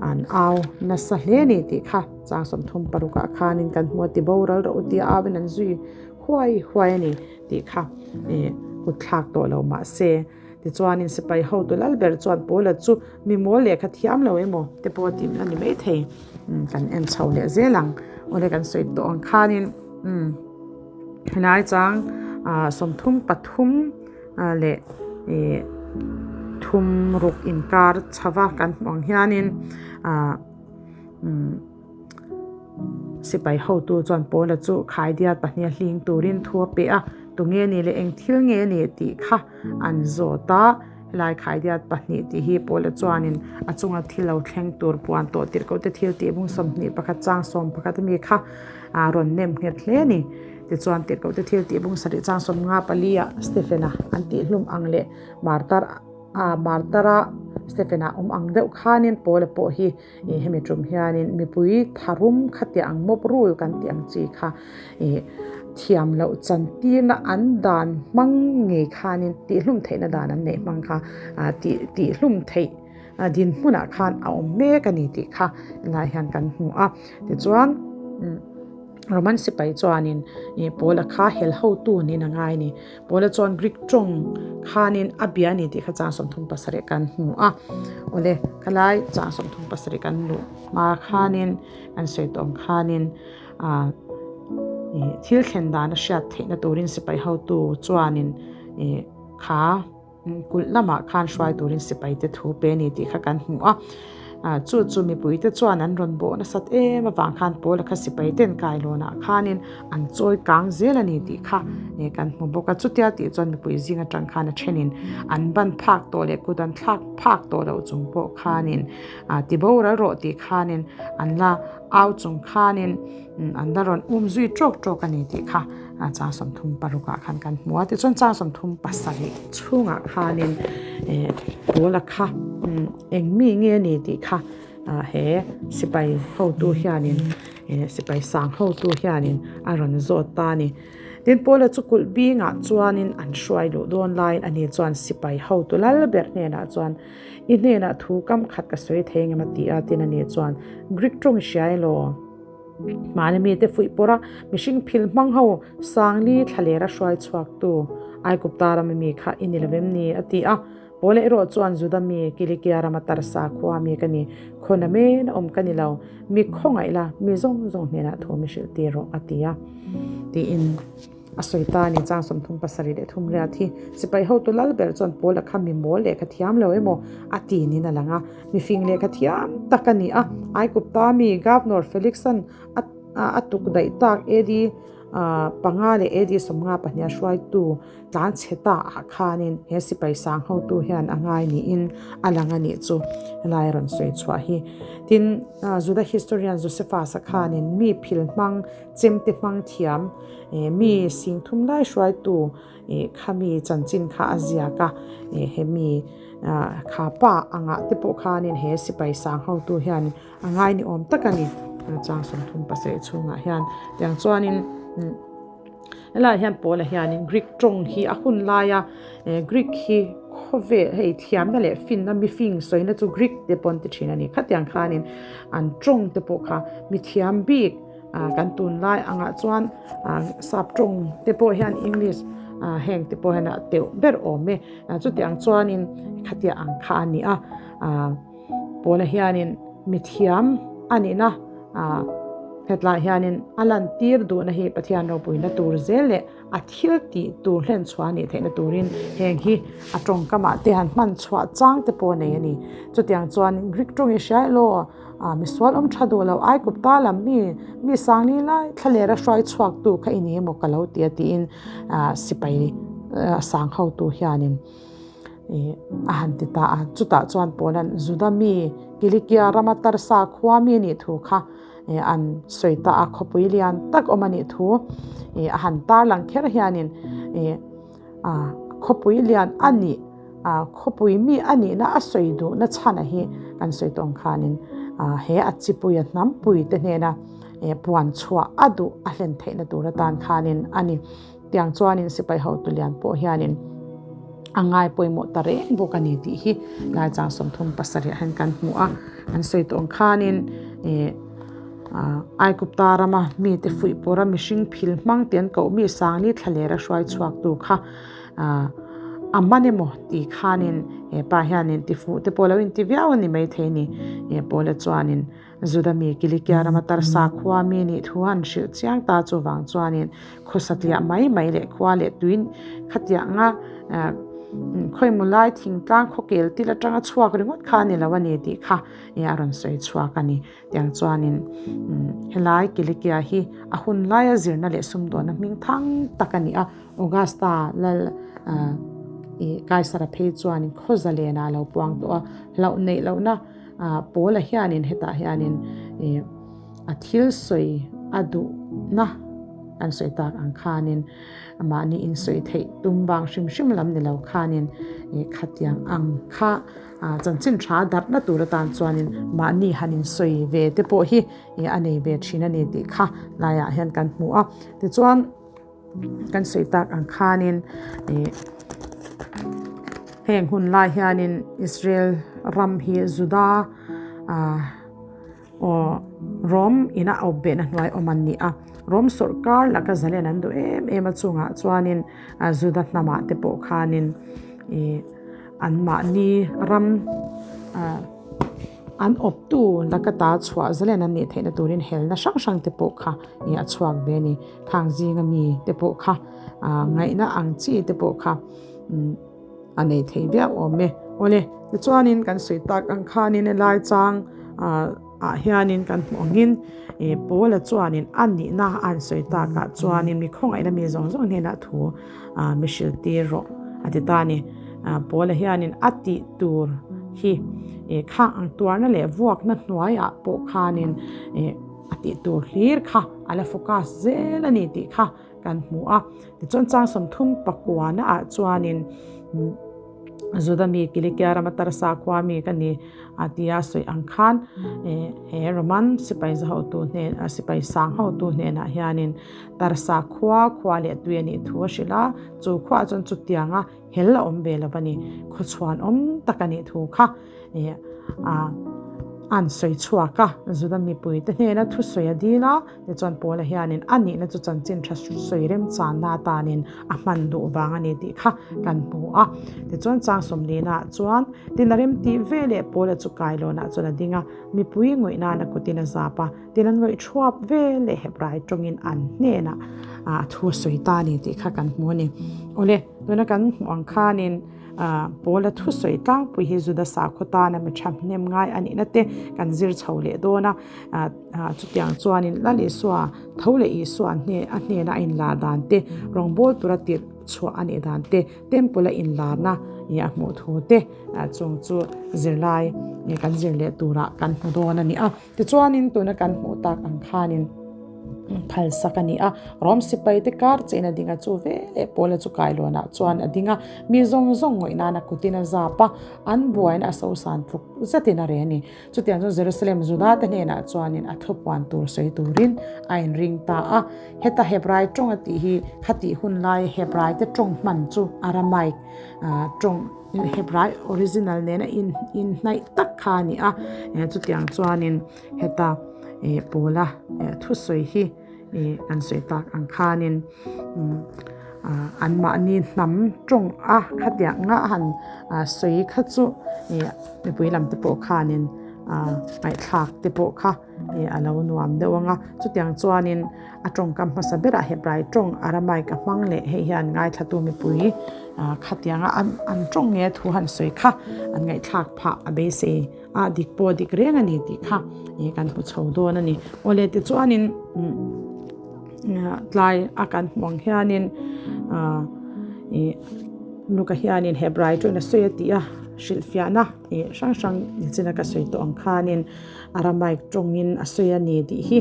an au nasa hle a ni tih kha chang 36 ah khanin kan hmu a ti boral rawh u tia au in an zui huai huai a ni tih kha kut thlak tawh lo mahse. Tichuanin sipai hotu lal ber chuan Paula chu mi mawl lehkha thiam lo emaw te pawh a ti a ni maithei. Kan en chho leh zel ang. Awle kan sawi tawh ang khanin helai chang 33 leh thum ruk inkar chhava kan hmuh ang hianin Sipai hotu chuan Paula chu khaidiat pahniha hling turin thu a pe a, tunge a nih leh eng thil nge a nih tih kha an zawt a. Helai khaidiat pahnih tih hi Paula chuanin a chunga thil lo thleng tur puan tawh tirh koh te thil tih bung 21 chang 11 ami kha a rawn nem nghet hle a ni. Tichuan tirh koh te thil tih bung sarih chang 54 ah Stephen-a an tihhlum ang leh martar a martar-a Stephen-a awm ang deuh khanin Paula pawh hi Ih hemi tum hianin mipui tharum khatia ang mob rule kan tih ang chi kha ih thiam loh chantirna an dan hmang ngei khanin tihhlum theihna dan an neih hmang kha ah tih tihhlum theih dinhmunah khan a awm mek a ni tih kha helai hian kan hmu a tichuan umm Roman sipai chuanin ih Paula kha hel hotu niin a ngai a ni. Paula chuan Greek tawng khanin a bia a ni tih kha chang 37 kan hmu a. Awle, khalai chang 37 kan luh hma khanin kan sawi tawh ang khanin ah ih thil thlen dan a hriat theihna turin sipai hotu chuanin ih kha Kulh lamah khan hruai turin sipaite thu pe a ni tih kha kan hmu a. Chu chu mipuite chuan an rawn bawh nasat em avang khan Paula kha sipaiten kailawnah khanin an chawi kang zel a ni tih kha kan hmu bawk a. Chutia tih chuan mipui zing atang khan a thenin an ban phak tawh leh kut an thlak phak tawh loh chung pawh khanin ti boral rawh tih khanin an la au chung khanin An la rawn um zui tawk tawk a ni tih kha chang 36 ah khan kan hmu a. Tichuan chang 37 chhungah khanin Paula kha eng mi nge a ni tih kha he sipai hotu hianin sipai sang hotu hianin a rawn zawt ta a ni. Tin Paula chu kulh bingah chuanin an hruai luh dawn laiin ani chuan sipai hotu lal ber hnenah chuan I hnenah thu kam khat ka sawi thei engemaw ti a tin ani chuan Greek tawng hria elaw? Mahni mite fuih pawrh a, mihring phil hmang ho Sangli thlalera hruai chhuaktu Aigupta rama mi kha i ni lo em ni? a ti a. Paula erawh chuan Juda mi, Kilikia rama Tarsa khua mi ka ni, khaw namen a awm ka ni lo, mi khawngaih la, mi zawng zawng hnenah thu mi hrilh tir rawh, a ti a. Tiin a sawi ta a ni. Chang 37 leh thum riat hi sipai hotu lal ber chuan Paula kha mi mawl lehkha thiam lo emaw a ti niin a lang a, mi fing lehkha thiam tak a ni a. Aigupta mi Governor Felix-a'n a tuk daih tak AD panga leh AD 52 a hruaitu tlan chhe ta ah khanin he sipai sang hotu hian a ngai niin a lang a nih chu helai a rawn sawi chhuah hi. Tin, Juda historian Josephus-a khanin mi phil hmang, chemte hmang thiam, mi sing thum lai hruaitu kha mi chanchin kha a ziak a, he mi kha pa angah te pawh khanin he sipai sang hotu hian a ngai ni awm tak a ni. Chang 37 chhungah hian tiang chuanin. Helaiah hian Paula hianin Greek tawng hi a hun laia Greek hi khawvel hei thiamna leh finna mifing sawina chu Greek te pawh an ti thin a ni. Khatiang khanin an tawng te pawh kha mithiam bik kan tunlai angah chuan sap tawng te pawh hian English heng te pawh hian a teuh ber awm e. Chutiang chuanin khatia ang kha a ni a. Paula hianin mithiam a nihna hetlaiah hianin a lantir duhna hi Pathian ropuina tur zel leh a thil tih tur hlen chhuah a nih theihna turin heng hi a tawngkamah te han hman chhuah chang te pawh a nei a ni. Chutiang chuan Greek tawng i hria elaw misual awm tha duh lo Aikupta lam mi mi sangli lai thlalera hruai chhuaktu kha i ni emaw ka lo ti a tiin sipai sang hotu hianin Ih a han ti ta a, chutah chuan Paula'n Juda mi Kilikia rama Tarsa khua mi a nih thu kha ih an sawi ta a, khawpui lian tak awm a nih thu ih a han tarlang kher hianin ih a khawpui lian a nih a khawpui mi a nihna a sawi duhna chhana hi kan sawi tawh ang khanin ah he a chipuia hnampui te hnena ih puan chhuah a duh a hlen theihna tur atan khanin a ni. Tiang chuanin sipai hotu lian pawh hianin a ngai pawimawh ta reng bawk a ni tih hi lai chang 37 ah hian kan hmu a. An sawi tawh ang khanin ih Aigupta rama mite fuih pawra mihring phil hmang tih an koh mi Sangli thlalera hruai chhuaktu kha a man emaw tih khanin hepa hianin tifuh te pawh lo inti viau a ni maithei a ni. Paula chuanin Juda mi Kilikia rama Tarsa khua mi nih thu an hrilh chiang ta chuvang chuanin khawsa tliah mai mai leh khua leh tui khatianga khawimaw lai thingtlang khawkel til atanga chhuak ringawt kha a ni lo a ni tih kha a rawn sawi chhuak a ni. Tiang chuanin helai Kilikia hi a hun laia zirna leh sumdawnna hming thang tak a ni a, Augusta lal Kaisara phei chuanin khawza lenah a lo puang tawh a, hlauh neih lohna Paula hianin hetah hianin a thil sawi a duhna kan sawi tak ang khanin mahni insawi theih tum vang hrim hrim lam ni lo khanin khatiang ang kha chanchin tha darhna tur atan chuanin mahni han insawi ve te pawh hi a nei ve thin a ni tih kha laiah hian kan hmu a. Tichuan. Kan sawi tak ang khanin ih heng hun lai hianin Israel ram hi Juda ah aw Rom ina awp behna hnuai awm an ni a, Rom sawrkar laka zalen an duh em em a chungah chuanin Juda hnamah te pawh khanin ih anmahni ram ah an awptu laka ta chhuah zalen an nih theihna turin helna hrang hrang te pawh kha ih a chhuak ve a ni. Khang zinga mi te pawh kha ngaihna ang chi te pawh kha a nei thei viau awm e. Awle, tichuanin kan sawi tak ang khanin helai chang ah hianin kan hmuh angin Paula chuanin a nihna a han sawi takah chuanin mi khawngaihna mi zawng zawng hnenah thu mi hrilh tir rawh a ti ta a ni. Paula hianin a tih tur hi khang ang tuarna leh vuakna hnuaiah pawh khanin A tih tur hlir kha a la focus zel a ni tih kha kan hmu a. Tichuan chang 30 pakuana ah chuanin Juda mi Kilikia rama Tarsa khua mi ka ni a tia sawi ang khan he Roman sipai za hotu hnen sipai sang hotu hnenah hianin Tarsa khua khua leh tui a nih thu a hrilh a, chu khuaah chuan chutianga hel a awm ve lo a ni, khawchhuan awm tak a nih thu kha. A'n sawi chhuak a, Juda mipuite hnena thusawi a dil a, tichuan Paula hianin a nihna chu chanchin tha sawi remchanna atanin a hman duh vang a ni tih kha kan hmu a. Tichuan chang sawmlina chuan tin a remtih ve leh Paula chu kailawnah chuan a ding a, mipui ngawih nan a kutin a zap a, tin an ngawih thuap ve leh Hebrai tawngin an hnenah thu a sawi ta a ni tih kha kan hmu a ni. Awle, tuna kan hmuh ang khanin. Paula thusawi tlangpui hi Juda sakhaw tana mi thahnem ngai a nihna te kan zir chho leh dawn a. Chutiang chuanin Lal Isua tho leh Isua a hnena a inlar dan te, rawngbâwl tura tirh chhuah a nih dan te, temple a inlarna a hmuh thu te chung chu zirlai kan zir leh turah kan hmu dawn a ni a. Tichuanin tuna kan hmuh tak ang khanin phalsak a ni a, Rom sipaite kar chein a ding a, chu veleh Paula chu kailawnah chuan a ding a, mi zawng zawng ngawih nan a kutin a zap a, an buaina a sosan tluk zetin a reh a ni. Chutiang chuan Jerusalem Juda te hnenah chuanin a thupuan tur sawi turin a inring ta a, heta Hebrai tawng a tih hi khatih hun laia Hebrai te tawng hman chu Aramaic tawng Hebrai original nena inhnaih tak kha a ni a, chutiang chuanin heta Paula thusawi hi kan sawi tak ang khanin anmahni hnam tawng a khatiang nga han sawi kha chu mipui lam te pawh khanin ngaihthlak te pawh kha. a lo nuam deuh ang a, chutiang chuanin a tawngkam hmasa berah Hebrai tawng Aramaic a hmang leh hei hian ngaithlatu mipui khatianga an tawng nge thu han sawi kha an ngaihthlak phah a beisei a, dik pawh dik reng a ni tih kha kan hmu chho dawn a ni. Awle tichuanin tlai a kan hmuh ang hianin Luka hianin Hebrai tawngin a sawi a tih a, hrilhfiahna hrang hrang nichina ka sawi tawh ang khanin Aramaic tawngin a sawi a ni tih hi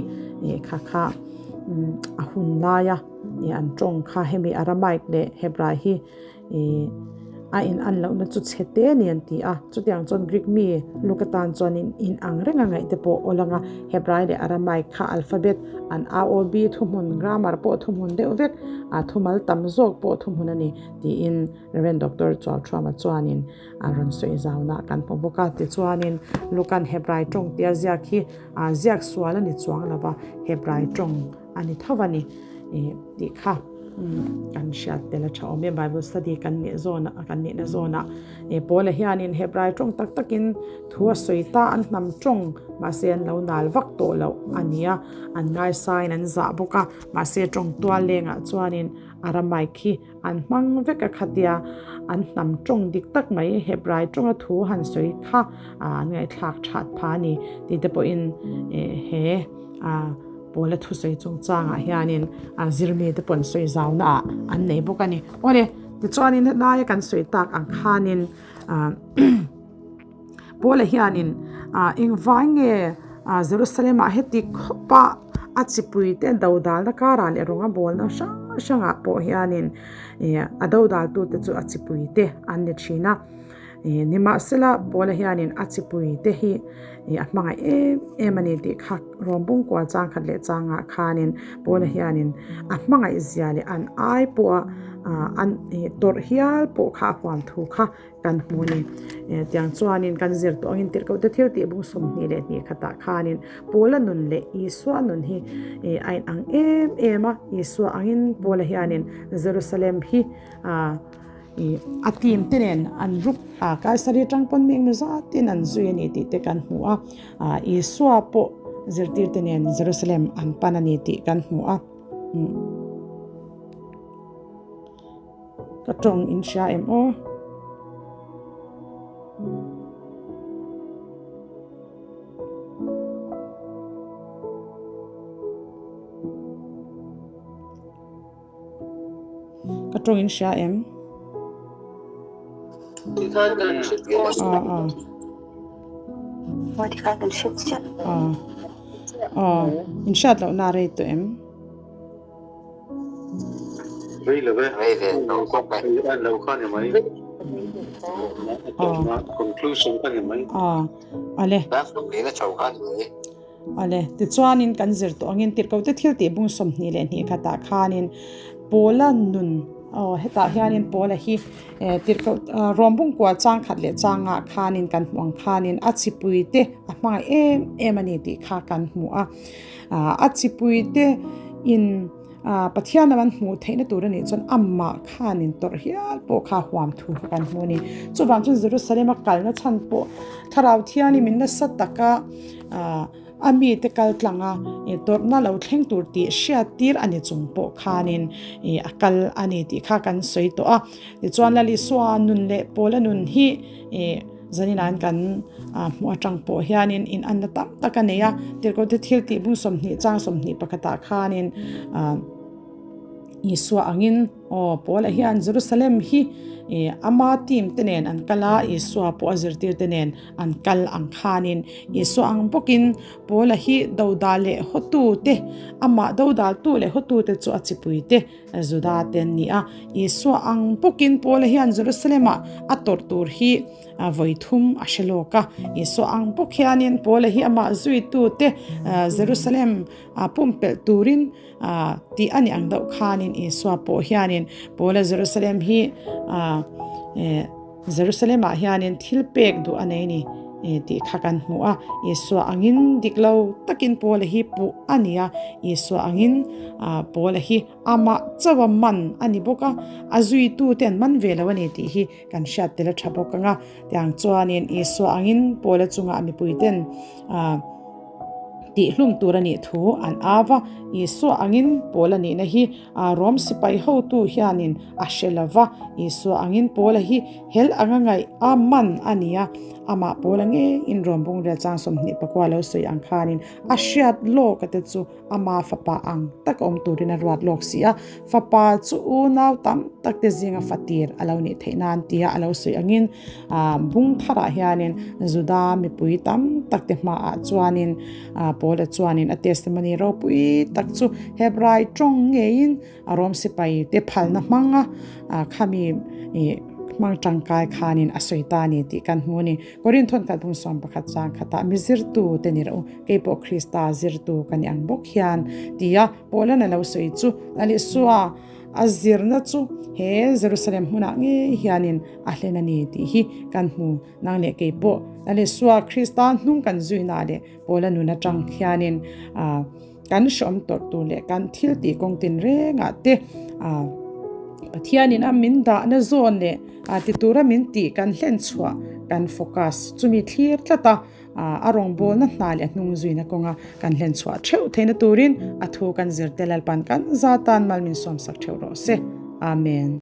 kha kha a hun laia an tawng kha hemi Aramaic leh Hebrai hi a in an lohna chu chhe te a ni an ti a. Chutiang chuan Greek mi luk atan chuanin in ang reng a ngaih te pawh awl anga Hebrai leh Aramaic kha alphabet an AOB thuhmun grammar pawh thuhmun deuh vek a thumal tam zawk pawh thuhmun a ni tiin Rev Doctor Chuauṭhuama chuanin a rawn sawi zauna kan hmu bawk a. Tichuanin Lukan Hebrai tawng tia ziak hi ziak sual a ni chuang lo va, Hebrai tawng a ni tho a ni tih kha kan hriat tel a tha awm e. Bible study kan nih zawnah kan nihna zawnah Paula hianin Hebrai tawng tak takin thu a sawi ta, an hnam tawng mahse an lo nal vak tawh loh a ni a, an ngaisain an zah bawk a, mahse tawng tual lengah chuanin Aramaic hi An hmang vek a khatia an hnam tawng dik tak mai Hebrai tawnga thu han sawi kha an ngaihthlak that pha a ni tih te pawhin he Paula thusawi chungchangah hianin zirmi te pawh an sawi zauna ah an nei bawk a ni. Awle tichuanin helaia kan sawi tak ang khanin Paula hianin engvai nge Jerusalem-ah heti khawpa a chipuite dodalna karah leh rawnga bawlna hrang hrangah pawh hianin a dodaltute chu a chipuite an ni thin a. Nimahsela Paula hianin a chipuite hi a hmangaih em em a ni tih kha Rawmbungkua changkhat leh changah khanin Paula hianin a hmangaih zia leh an ai pawha an tawrh hial pawh kha a huam thu kha Kan hmu a ni. Tiang chuanin kan zir tawh angin tirhkohte thil tih bung 22 khatah khanin Paula nun leh Isua nun hi a inang em em a. Isua angin Paula hianin Jerusalem hi a team te nen an rup a, Kaisari atang pawn mi engemaw zatin an zui a ni tih te kan hmu a. Isua pawh zirtirte nen Jerusalem an pan a ni tih kan hmu a. Ka tawng in hria em aw? Ka tawng in hria em? In hriat lohna a rei tawh em? Rei lo e. Rei ve tawh khawp mai. Rei lo kha ni mai. Conclusion kha ni mai. Ale. Lina chho kha ni mai. Ale. Tichuanin kan zir tawh angin tirhkohte thil tih bung 22 khatah khanin Paula nun. Aw, hetah hianin Paula hi tirhkoh Rawmbung kua chang khat leh changah khanin kan hmuh ang khanin a chipui te a hmangaih em em a ni tih kha kan hmu a. A chipui te in Pathian lam an hmuh theihna tur a nih chuan amah khanin tawrh hial pawh kha huam thu kha kan hmu a ni. Chuvang chuan Jerusalem a kalna chhan pawh Thlarau Thiangin min nasa taka A mite kal tlang a, tawrhna lo thleng tur tih hriat tir a ni chung pawh khanin a kal a ni tih kha kan sawi tawh a. Tichuan Lal Isua nun leh Pawla nun hi Zaninain kan hmuh atang pawh hianin inanna tam tak a nei a. Tirhkohte thil tih bung 20 chang 20 pakhatah khanin Isua angin aw Paula hian Jerusalem hi ama team te nen an kal a, Isua pawh a zirtir te nen an kal ang khanin Isua ang bawkin Paula hi dodal leh hawtu te, amah dodaltu leh hawtu te chu a chipui te Juda te an ni a. Isua ang bawkin Paula hian Jerusalem ah a tawrh tur hi vawi thum a hre lawk a. Isua ang bawk hianin Paula hi amah zuitu te Jerusalem a pumpelh turin tih a ni ang deuh khanin Isua pawh hianin Paula Jerusalem hi Jerusalem-ah hianin thil pek duh a nei ni tih kha kan hmu a. Isua angin dik lo takin Paula hi puh a ni a, Isua angin Paula hi amah chauha man a ni bawk a, a zuitute an man ve lo a ni tih hi kan hriat tel a tha bawk ang a. Tiang chuanin Isua angin Paula chungah mipuiten tihhlum tur a nih thu an au va, Isua angin Paula nihna hi Rom sipai hotu hianin a hre lo va, Isua angin Paula hi hel anga ngaih a man a ni a, amah Paula ngeiin Rom bungrel chang 24 lo sawi ang khanin a hriat lawk a te chu ama fapa ang taka awm turin a ruat lawk si a, fapa chu unau tam tak te zinga fatir a lo nih theih nan tia a lo sawi angin bung tharah hianin Juda mipui tam tak te hmaah chuanin Paula chuanin a testimony ropui tak chu Hebrai tawng ngeiin a Rom sipai te phalna hmanga khami hmang tangkai khanin a sawi ta a ni tih kan hmu a ni. Korinthon khat bung 11 chang khatah mi zirtu te ni rawh u, kei pawh Krista zirtu ka ni ang bawk hian tia Paula'n a lo sawi chu Lal Isua a zirna chu he Jerusalem hmunah ngei hianin a hlen a ni tih hi kan hmu. Nang leh kei pawh Lal Isua Krista hnung kan zuina leh Paula nun atang hianin kan hreawm tawrh tur leh kan thil tih kawng tin rengah te Pathianin a min dahna zawn leh ti tura min tih kan hlen chhuah kan focus chumi thlir tlat a, a rawngbawlna hna leh a hnung zuina kawnga kan hlen chhuah theuh theihna turin a thu kan zirte Lalpan kan za tan mal min sawmsak theuh rawh se. Amen.